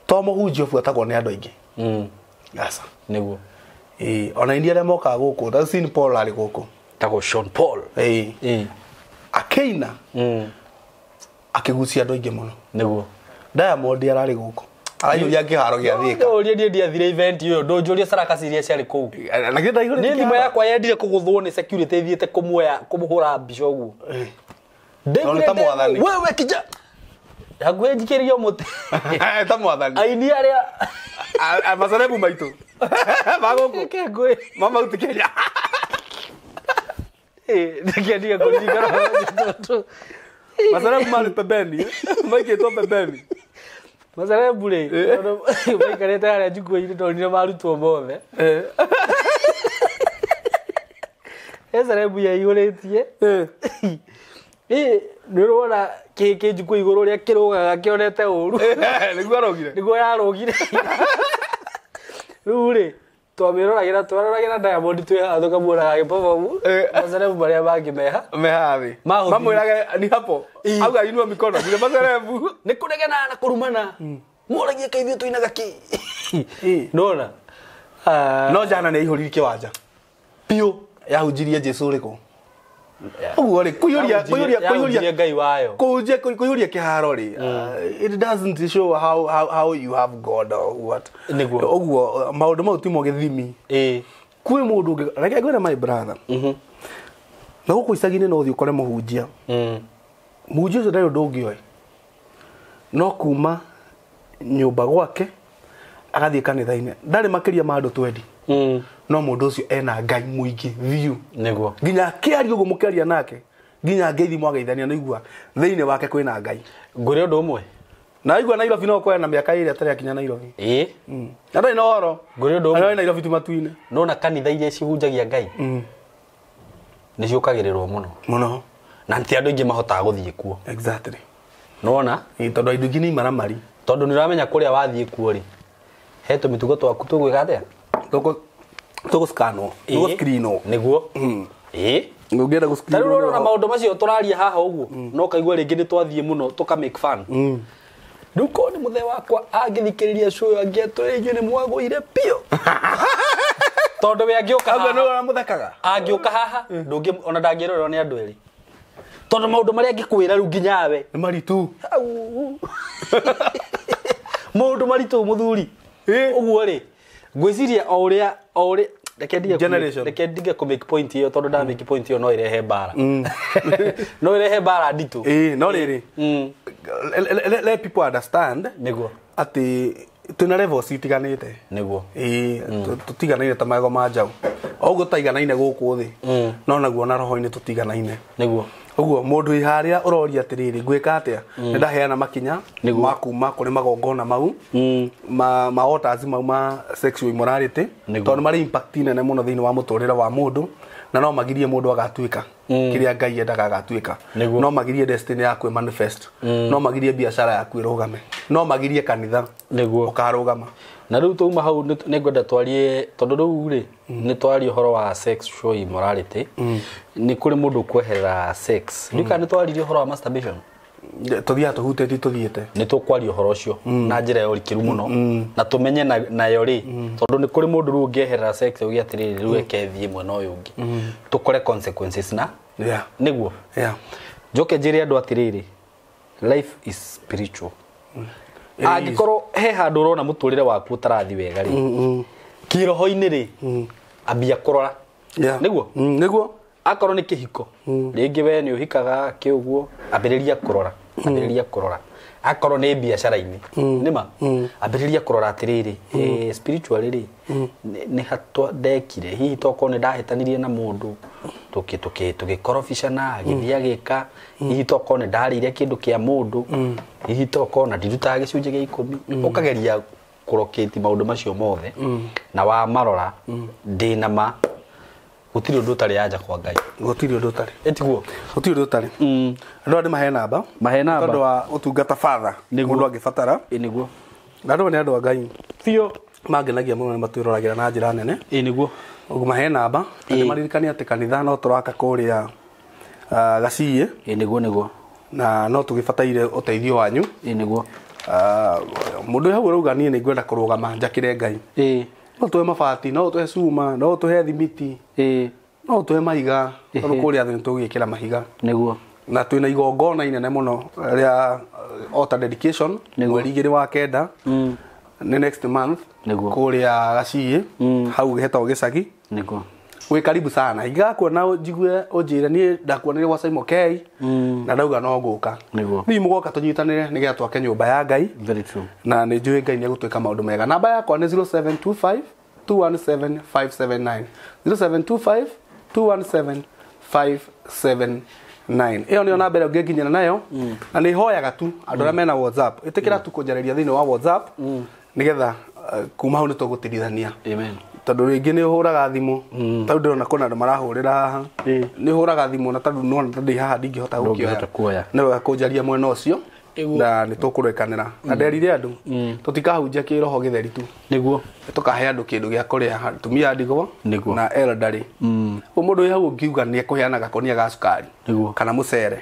to mũhunjia ũbuatagwo nĩ andũ aingĩ aca nĩguo ona iria arĩa mokaga gũkũ ta Sean Paul arĩ gũkũ tagwo Sean Paul akĩina akĩgucia andũ aingĩ mũno nĩguo Diamond ararĩ gũkũ araiyũria kĩharo gĩa Thika. Ndũrie niĩ ndiathire event ĩyo ndũnjũrie saraka iria ciarĩ kũu na githĩ ndaihũrĩtie niĩ thimũ yakwa yendire kũgũthwo nĩ security ĩthiĩte kũmuoya kũmũhũra mbica ũguo Ndaiguire ta mwathani wewe kija hakuhĩ njikĩrio mũtĩ ta mwathani aini arĩa macerebu maitũ ma gũkũ ma Mount Kenya ndikĩendia kũririkana macerebu marĩ pembeni maikĩtwo pembeni macerebu rĩ maikarĩte harĩa njukua-inĩ ndonire marutwo mothe he cerebu yaihũrĩtie nĩ ũrona kĩ njukua igũrũ ũrĩa kĩrũgaga kĩonete ũru nĩguo arũgire nĩguo yarũgire rĩu rĩ twamĩroragĩra twaroragĩra Diamond twĩ haha tũkamuonaga agĩperform macerebu marĩa mangĩ meha meha thĩ mamwĩrage ni hapo auga inua mikono nginya macerebu nĩ kũregana na kũrumana moragie kaĩ ithuĩ tũinaga kĩ nona no jana nĩ aihũririe kĩwanja biũ yahunjirie Jesu ũrĩkũ ũguo rĩ kũiyũria kũiyũria kũiyũria Ngai wayo kũhunjia kũiyũria kĩharo rĩ it doesn't show how you have God or what nĩguo ũguo maũndũ mau timo gĩthimi kwĩ mũndũ ũngĩ reke ngwĩre my brother na gũkũ icagi-inĩ no ũthiĩ ũkore mũhunjia mũhunjia ũcio ndarĩ ũndũ ũngĩ oĩ no kuma nyũmba gwake agathiĩ kanitha-inĩ ndarĩ makĩria ma andũ 20 no mũndũ ũcio ena Ngai mũingĩ biũ nĩguo nginya akĩaria ũguo mũkĩaria nake nginya ngeithi mwageithania no igua thĩinĩ wake kwĩna Ngai ngwĩre ũndũ ũmwe na igua Nairobi no kwena mĩaka ĩrĩ atarĩ akinya Nairobi na ndarĩ na ũhoro ngwĩre ũndũ ũmwe arĩ Nairobi tu matu-inĩ nona kanitha iria cihunjagia Ngai nĩ ciũkagĩrĩrwo mũno mũno Na ti andũ aingĩ mahotaga gũthiĩ kuo. Exactly. Nĩwona? Tondũ andũ aingĩ nĩ imaramari. Tondũ nĩ ũramenya kũrĩa wathiĩ kuo rĩ, he tũmĩtugo twaku tũgwĩka atĩa? Tũgũscanwo, tũgũscreenwo. Nĩguo. Ĩĩ. Ũngĩenda gũscreenwo. Ta rĩu ũrona maũndũ macio tũraria haha ũguo, no kaigua rĩngĩ nĩ twathiĩ mũno tũka make fun. Rĩu korwo nĩ mũthee wakwa angĩthikĩrĩria show ĩyo angĩatwĩra inyuĩ nĩ mwagũire biũ. Tondũ we angĩũka haha. Nĩ ũramũthekaga. Angĩũka haha, ndũngĩ ona ndangĩrorerwo nĩ andũ erĩ. Tondũ maũndũ marĩa angĩkwĩra rĩu nginya we. Nĩ maritũ. Maũndũ maritũ mũthuri. Ũguo rĩ, ngwĩciria o ũrĩa reke ndige kũ make point ĩyo tondũ nda make point ĩyo no ĩrehe mbara. No ĩrehe mbara nditũ. No rĩrĩ. Let people understand. Nĩguo. Atĩ twĩna levels itiganĩte. Nĩguo. Tũtiganaine ta magego ma njaũ. O ũguo tũtaiganaine gũkũ thĩ. No naguo na roho-inĩ tũtiganaine. Nĩguo. Ũguo mũndũ wĩ harĩa ũroria atĩrĩrĩ ngwĩka atĩa? Nĩ ndaheana makinya ma kuma kũrĩ magongona mau ma altars mau ma sexual immorality tondũ nĩ marĩ impact nene mũno thĩinĩ wa mũtũrĩre wa mũndũ na no magirie mũndũ agatuĩka kĩrĩa Ngai endaga agatuĩka. No magirie destiny yaku manifest. No magirie biacara yaku ĩrũgame. No magirie kanitha ũkarũgama. Na rĩu twauma hau nĩ ngwenda twarie tondũ rĩu rĩ nĩ twarie ũhoro wa sexual immorality. Nĩ kũrĩ mũndũ kweherera sex. Nĩ kana nĩ twaririe ũhoro wa masturbation. Tũthiaga tũhutĩtie tũthiĩte. Nĩ tũkwaria ũhoro ũcio na njĩra ya ũrikĩru mũno na tũmenye nayo rĩ tondũ nĩ kũrĩ mũndũ rĩu ũngĩeherera sex auge atĩrĩrĩ rĩu reke thiĩ mwena ũyũ ũngĩ. Tũkore consequences na nĩguo. Njoke njĩre andũ atĩrĩrĩ, life is spiritual. Angĩkorwo he handũ ũrona mũtũrĩre waku ũtarathi wega rĩ, kĩroho-inĩ rĩ, ambia kũrora. Nĩguo? Nĩguo. Akorwo nĩ kĩhiko, rĩngĩ we nĩ ũhikaga kĩũguo, ambĩrĩria kũrora, ambĩrĩria kũrora. Akorwo nĩ biacara-inĩ, nĩma, ambĩrĩria kũrora atĩrĩrĩ, spiritually rĩ, nĩ hatwa ndekire, hihi tokorwo nĩ ndahĩtanirie na mũndũ, tũgĩkorobicana, agĩthiĩ agĩka, hihi tokorwo nĩ ndarĩire kĩndũ kĩa mũndũ, hihi tokorwo na ndirutaga gĩcunjĩ gĩa ikũmi, ũkageria kũrokĩti maũndũ macio mothe, na wamarora, ndĩna ma, gũtirĩ ũndũ ũtarĩ anja kwa Ngai. Gũtirĩ ũndũ ũtarĩ. Ĩtiguo? Gũtirĩ ũndũ ũtarĩ. Andũ aya mahe namba. Mahe namba. Tondũ wa ũtungata father. Mũndũ angĩbatara. Nĩguo. Na andũ nĩ andũ a Ngai. Biũ. Mangenagia mũno nĩ matwĩroragĩra na njĩra nene. Nĩguo. Ũguo mahe namba. Nĩ maririkanie atĩ kanitha no tũraka kũrĩa Gaciĩ. Nĩguo nĩguo. Na no tũgĩbataire ũteithio wanyu. Nĩguo. Mũndũ hau ũrauga niĩ nĩ ngwenda kũrũgama njakĩre Ngai. No tũhe mabati, no tũhe cuma, no tũhe thimiti. No tũhe mahiga, tondũ kũrĩa thĩ nĩ tũgwĩkĩra mahiga. Nĩguo. Na twĩna igongona inene mũno rĩa altar dedication mweri 2 wa 9 nĩ next month kũrĩa Gaciĩ hau hetagwo Gĩcagi. Nĩguo. Wĩ karibu sana. Ingĩgakuona njigue ũnjĩre niĩ ndakuonire gwa Simon K na ndauga no ngũka. Nĩguo. Thiĩ mũgoka tũnyitanĩre nĩgetha twake nyũmba ya Ngai. Very true. Na nĩ njũĩ Ngai nĩ egũtwĩka maũndũ mega. Namba yakwa nĩ 0725 217 579. 0725 217 579. Ĩyo nĩyo namba ĩrĩa ũngĩnginyĩra nayo. Na nĩ hoyaga tu andũ arĩa mena WhatsApp. Ĩtĩkĩra tu kũnjarĩria thĩinĩ wa WhatsApp nĩgetha kuma hau nĩ tũgũtirithania. Amen. Tondũ rĩngĩ nĩ ũhũraga thimũ, tondũ ndĩrona kwĩna andũ marahũrĩra haha. Nĩ ũhũraga thimũ na tondũ nĩwona ta ndĩ haha ndingĩhota gũkĩoya. Nĩ wega kũnjaria mwena ũcio na nĩ tũkũrekanĩra. Na nderire andũ tũtikahunjia kĩroho gĩtheri tu. Nĩguo. Tũkahe andũ kĩndũ gĩa kũrĩa, atumia a ndigwa na elderly. Ũguo mũndũ wĩ hau ũngiuga nĩ ekũheana gakonia ga cukari kana mũcere.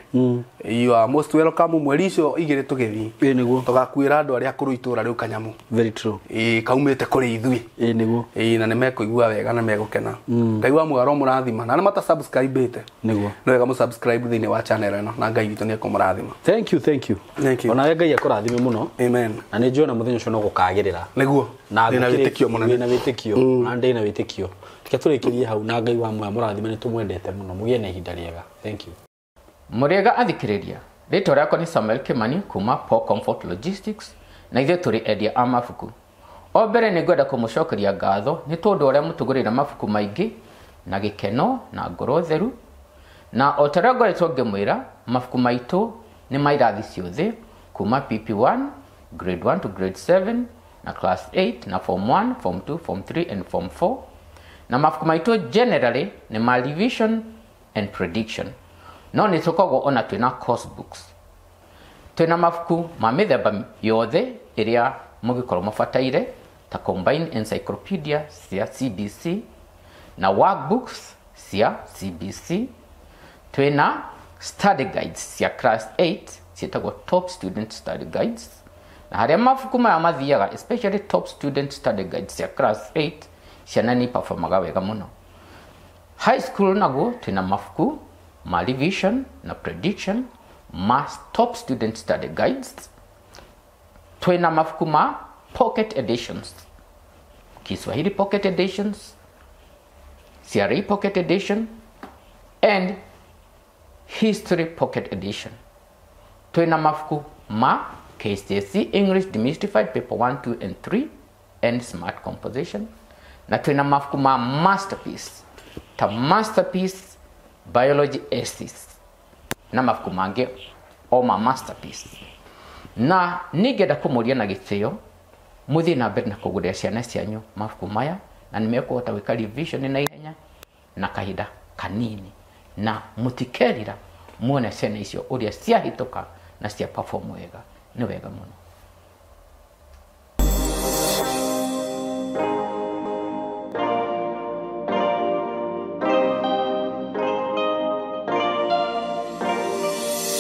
You are most welcome mweri icio igĩrĩ tũgĩthiĩ. Nĩguo. Tũgakuĩra andũ arĩa akũrũ itũra rĩu kanyamũ. Very true. Kaumĩte kũrĩ ithuĩ. Nĩguo. Na nĩ mekũigua wega na megũkena. Ngai wa muoyo aromũrathima. Na arĩa mata subscribe-ĩte. Nĩguo. Nĩ wega mũsubscribe thĩinĩ wa channel ĩno na Ngai witũ nĩ ekũmũrathima. Thank you, thank you. Thank you. Ona Ngai akũrathime mũno. Amen. Na nĩ njũĩ ona mũthenya ũcio no gũkagĩrĩra. Nĩguo. Na Ndĩna wĩtĩkio mũnene. Ndĩna wĩtĩkio. Na ndĩna wĩtĩkio. Reke tũrĩkĩrie hau na Ngai wa muoyo amũrathime nĩ tũmwendete mũno. Mũgĩe na ihinda rĩega. Thank you. Mũrĩega athikĩrĩria. Rĩtwa rĩakwa nĩ Samuel Kimani kuma Paul Comfort Logistics na ithuĩ tũrĩ endia a mabuku. O mbere nĩ ngwenda kũmũcokeria ngatho nĩ tondũ ũrĩa mũtũgũrĩra mabuku maingĩ na gĩkeno na ngoro theru. Na o ta ũrĩa ngoretwo ngĩmwĩra, mabuku maitũ nĩ ma irathi ciothe kuma PP1, grade 1 to grade 7 na class 8 na form 1, form 2, form 3 and form 4. Na mabuku maitũ generally nĩ ma revision and prediction. No nĩ tũkoragwo ona twĩna course books. Twĩna mabuku ma mĩthemba yothe ĩrĩa mũngĩkorwo mũbataire, ta combined encyclopedia cia CBC na workbooks cia CBC. Twĩna study guides cia class 8 ciĩtagwo top student study guides, na harĩa mabuku maya mathiaga, especially top student study guides cia class 8, ciana nĩ performaga wega mũno. High school naguo twĩna mabuku ma revision na prediction ma top student study guides. Twĩna mabuku ma pocket editions, Kiswahili pocket editions, CRE pocket edition and history pocket edition. Twĩna mabuku ma KCSE English Demystified paper 1, 2 and 3 and smart composition, na twĩna mabuku ma masterpiece ta masterpiece biology essays na mabuku mangĩ o ma masterpiece. Na ningĩenda kũmũria na gĩtĩo mũthiĩ na mbere na kũgũrĩra ciana cianyu mabuku maya, na nĩ mekũhota gwĩka revision na ihenya na kahinda kanini, na mũtikerira muone ciana icio ũrĩa ciahĩtũka na cia perform wega. Nĩ wega mũno.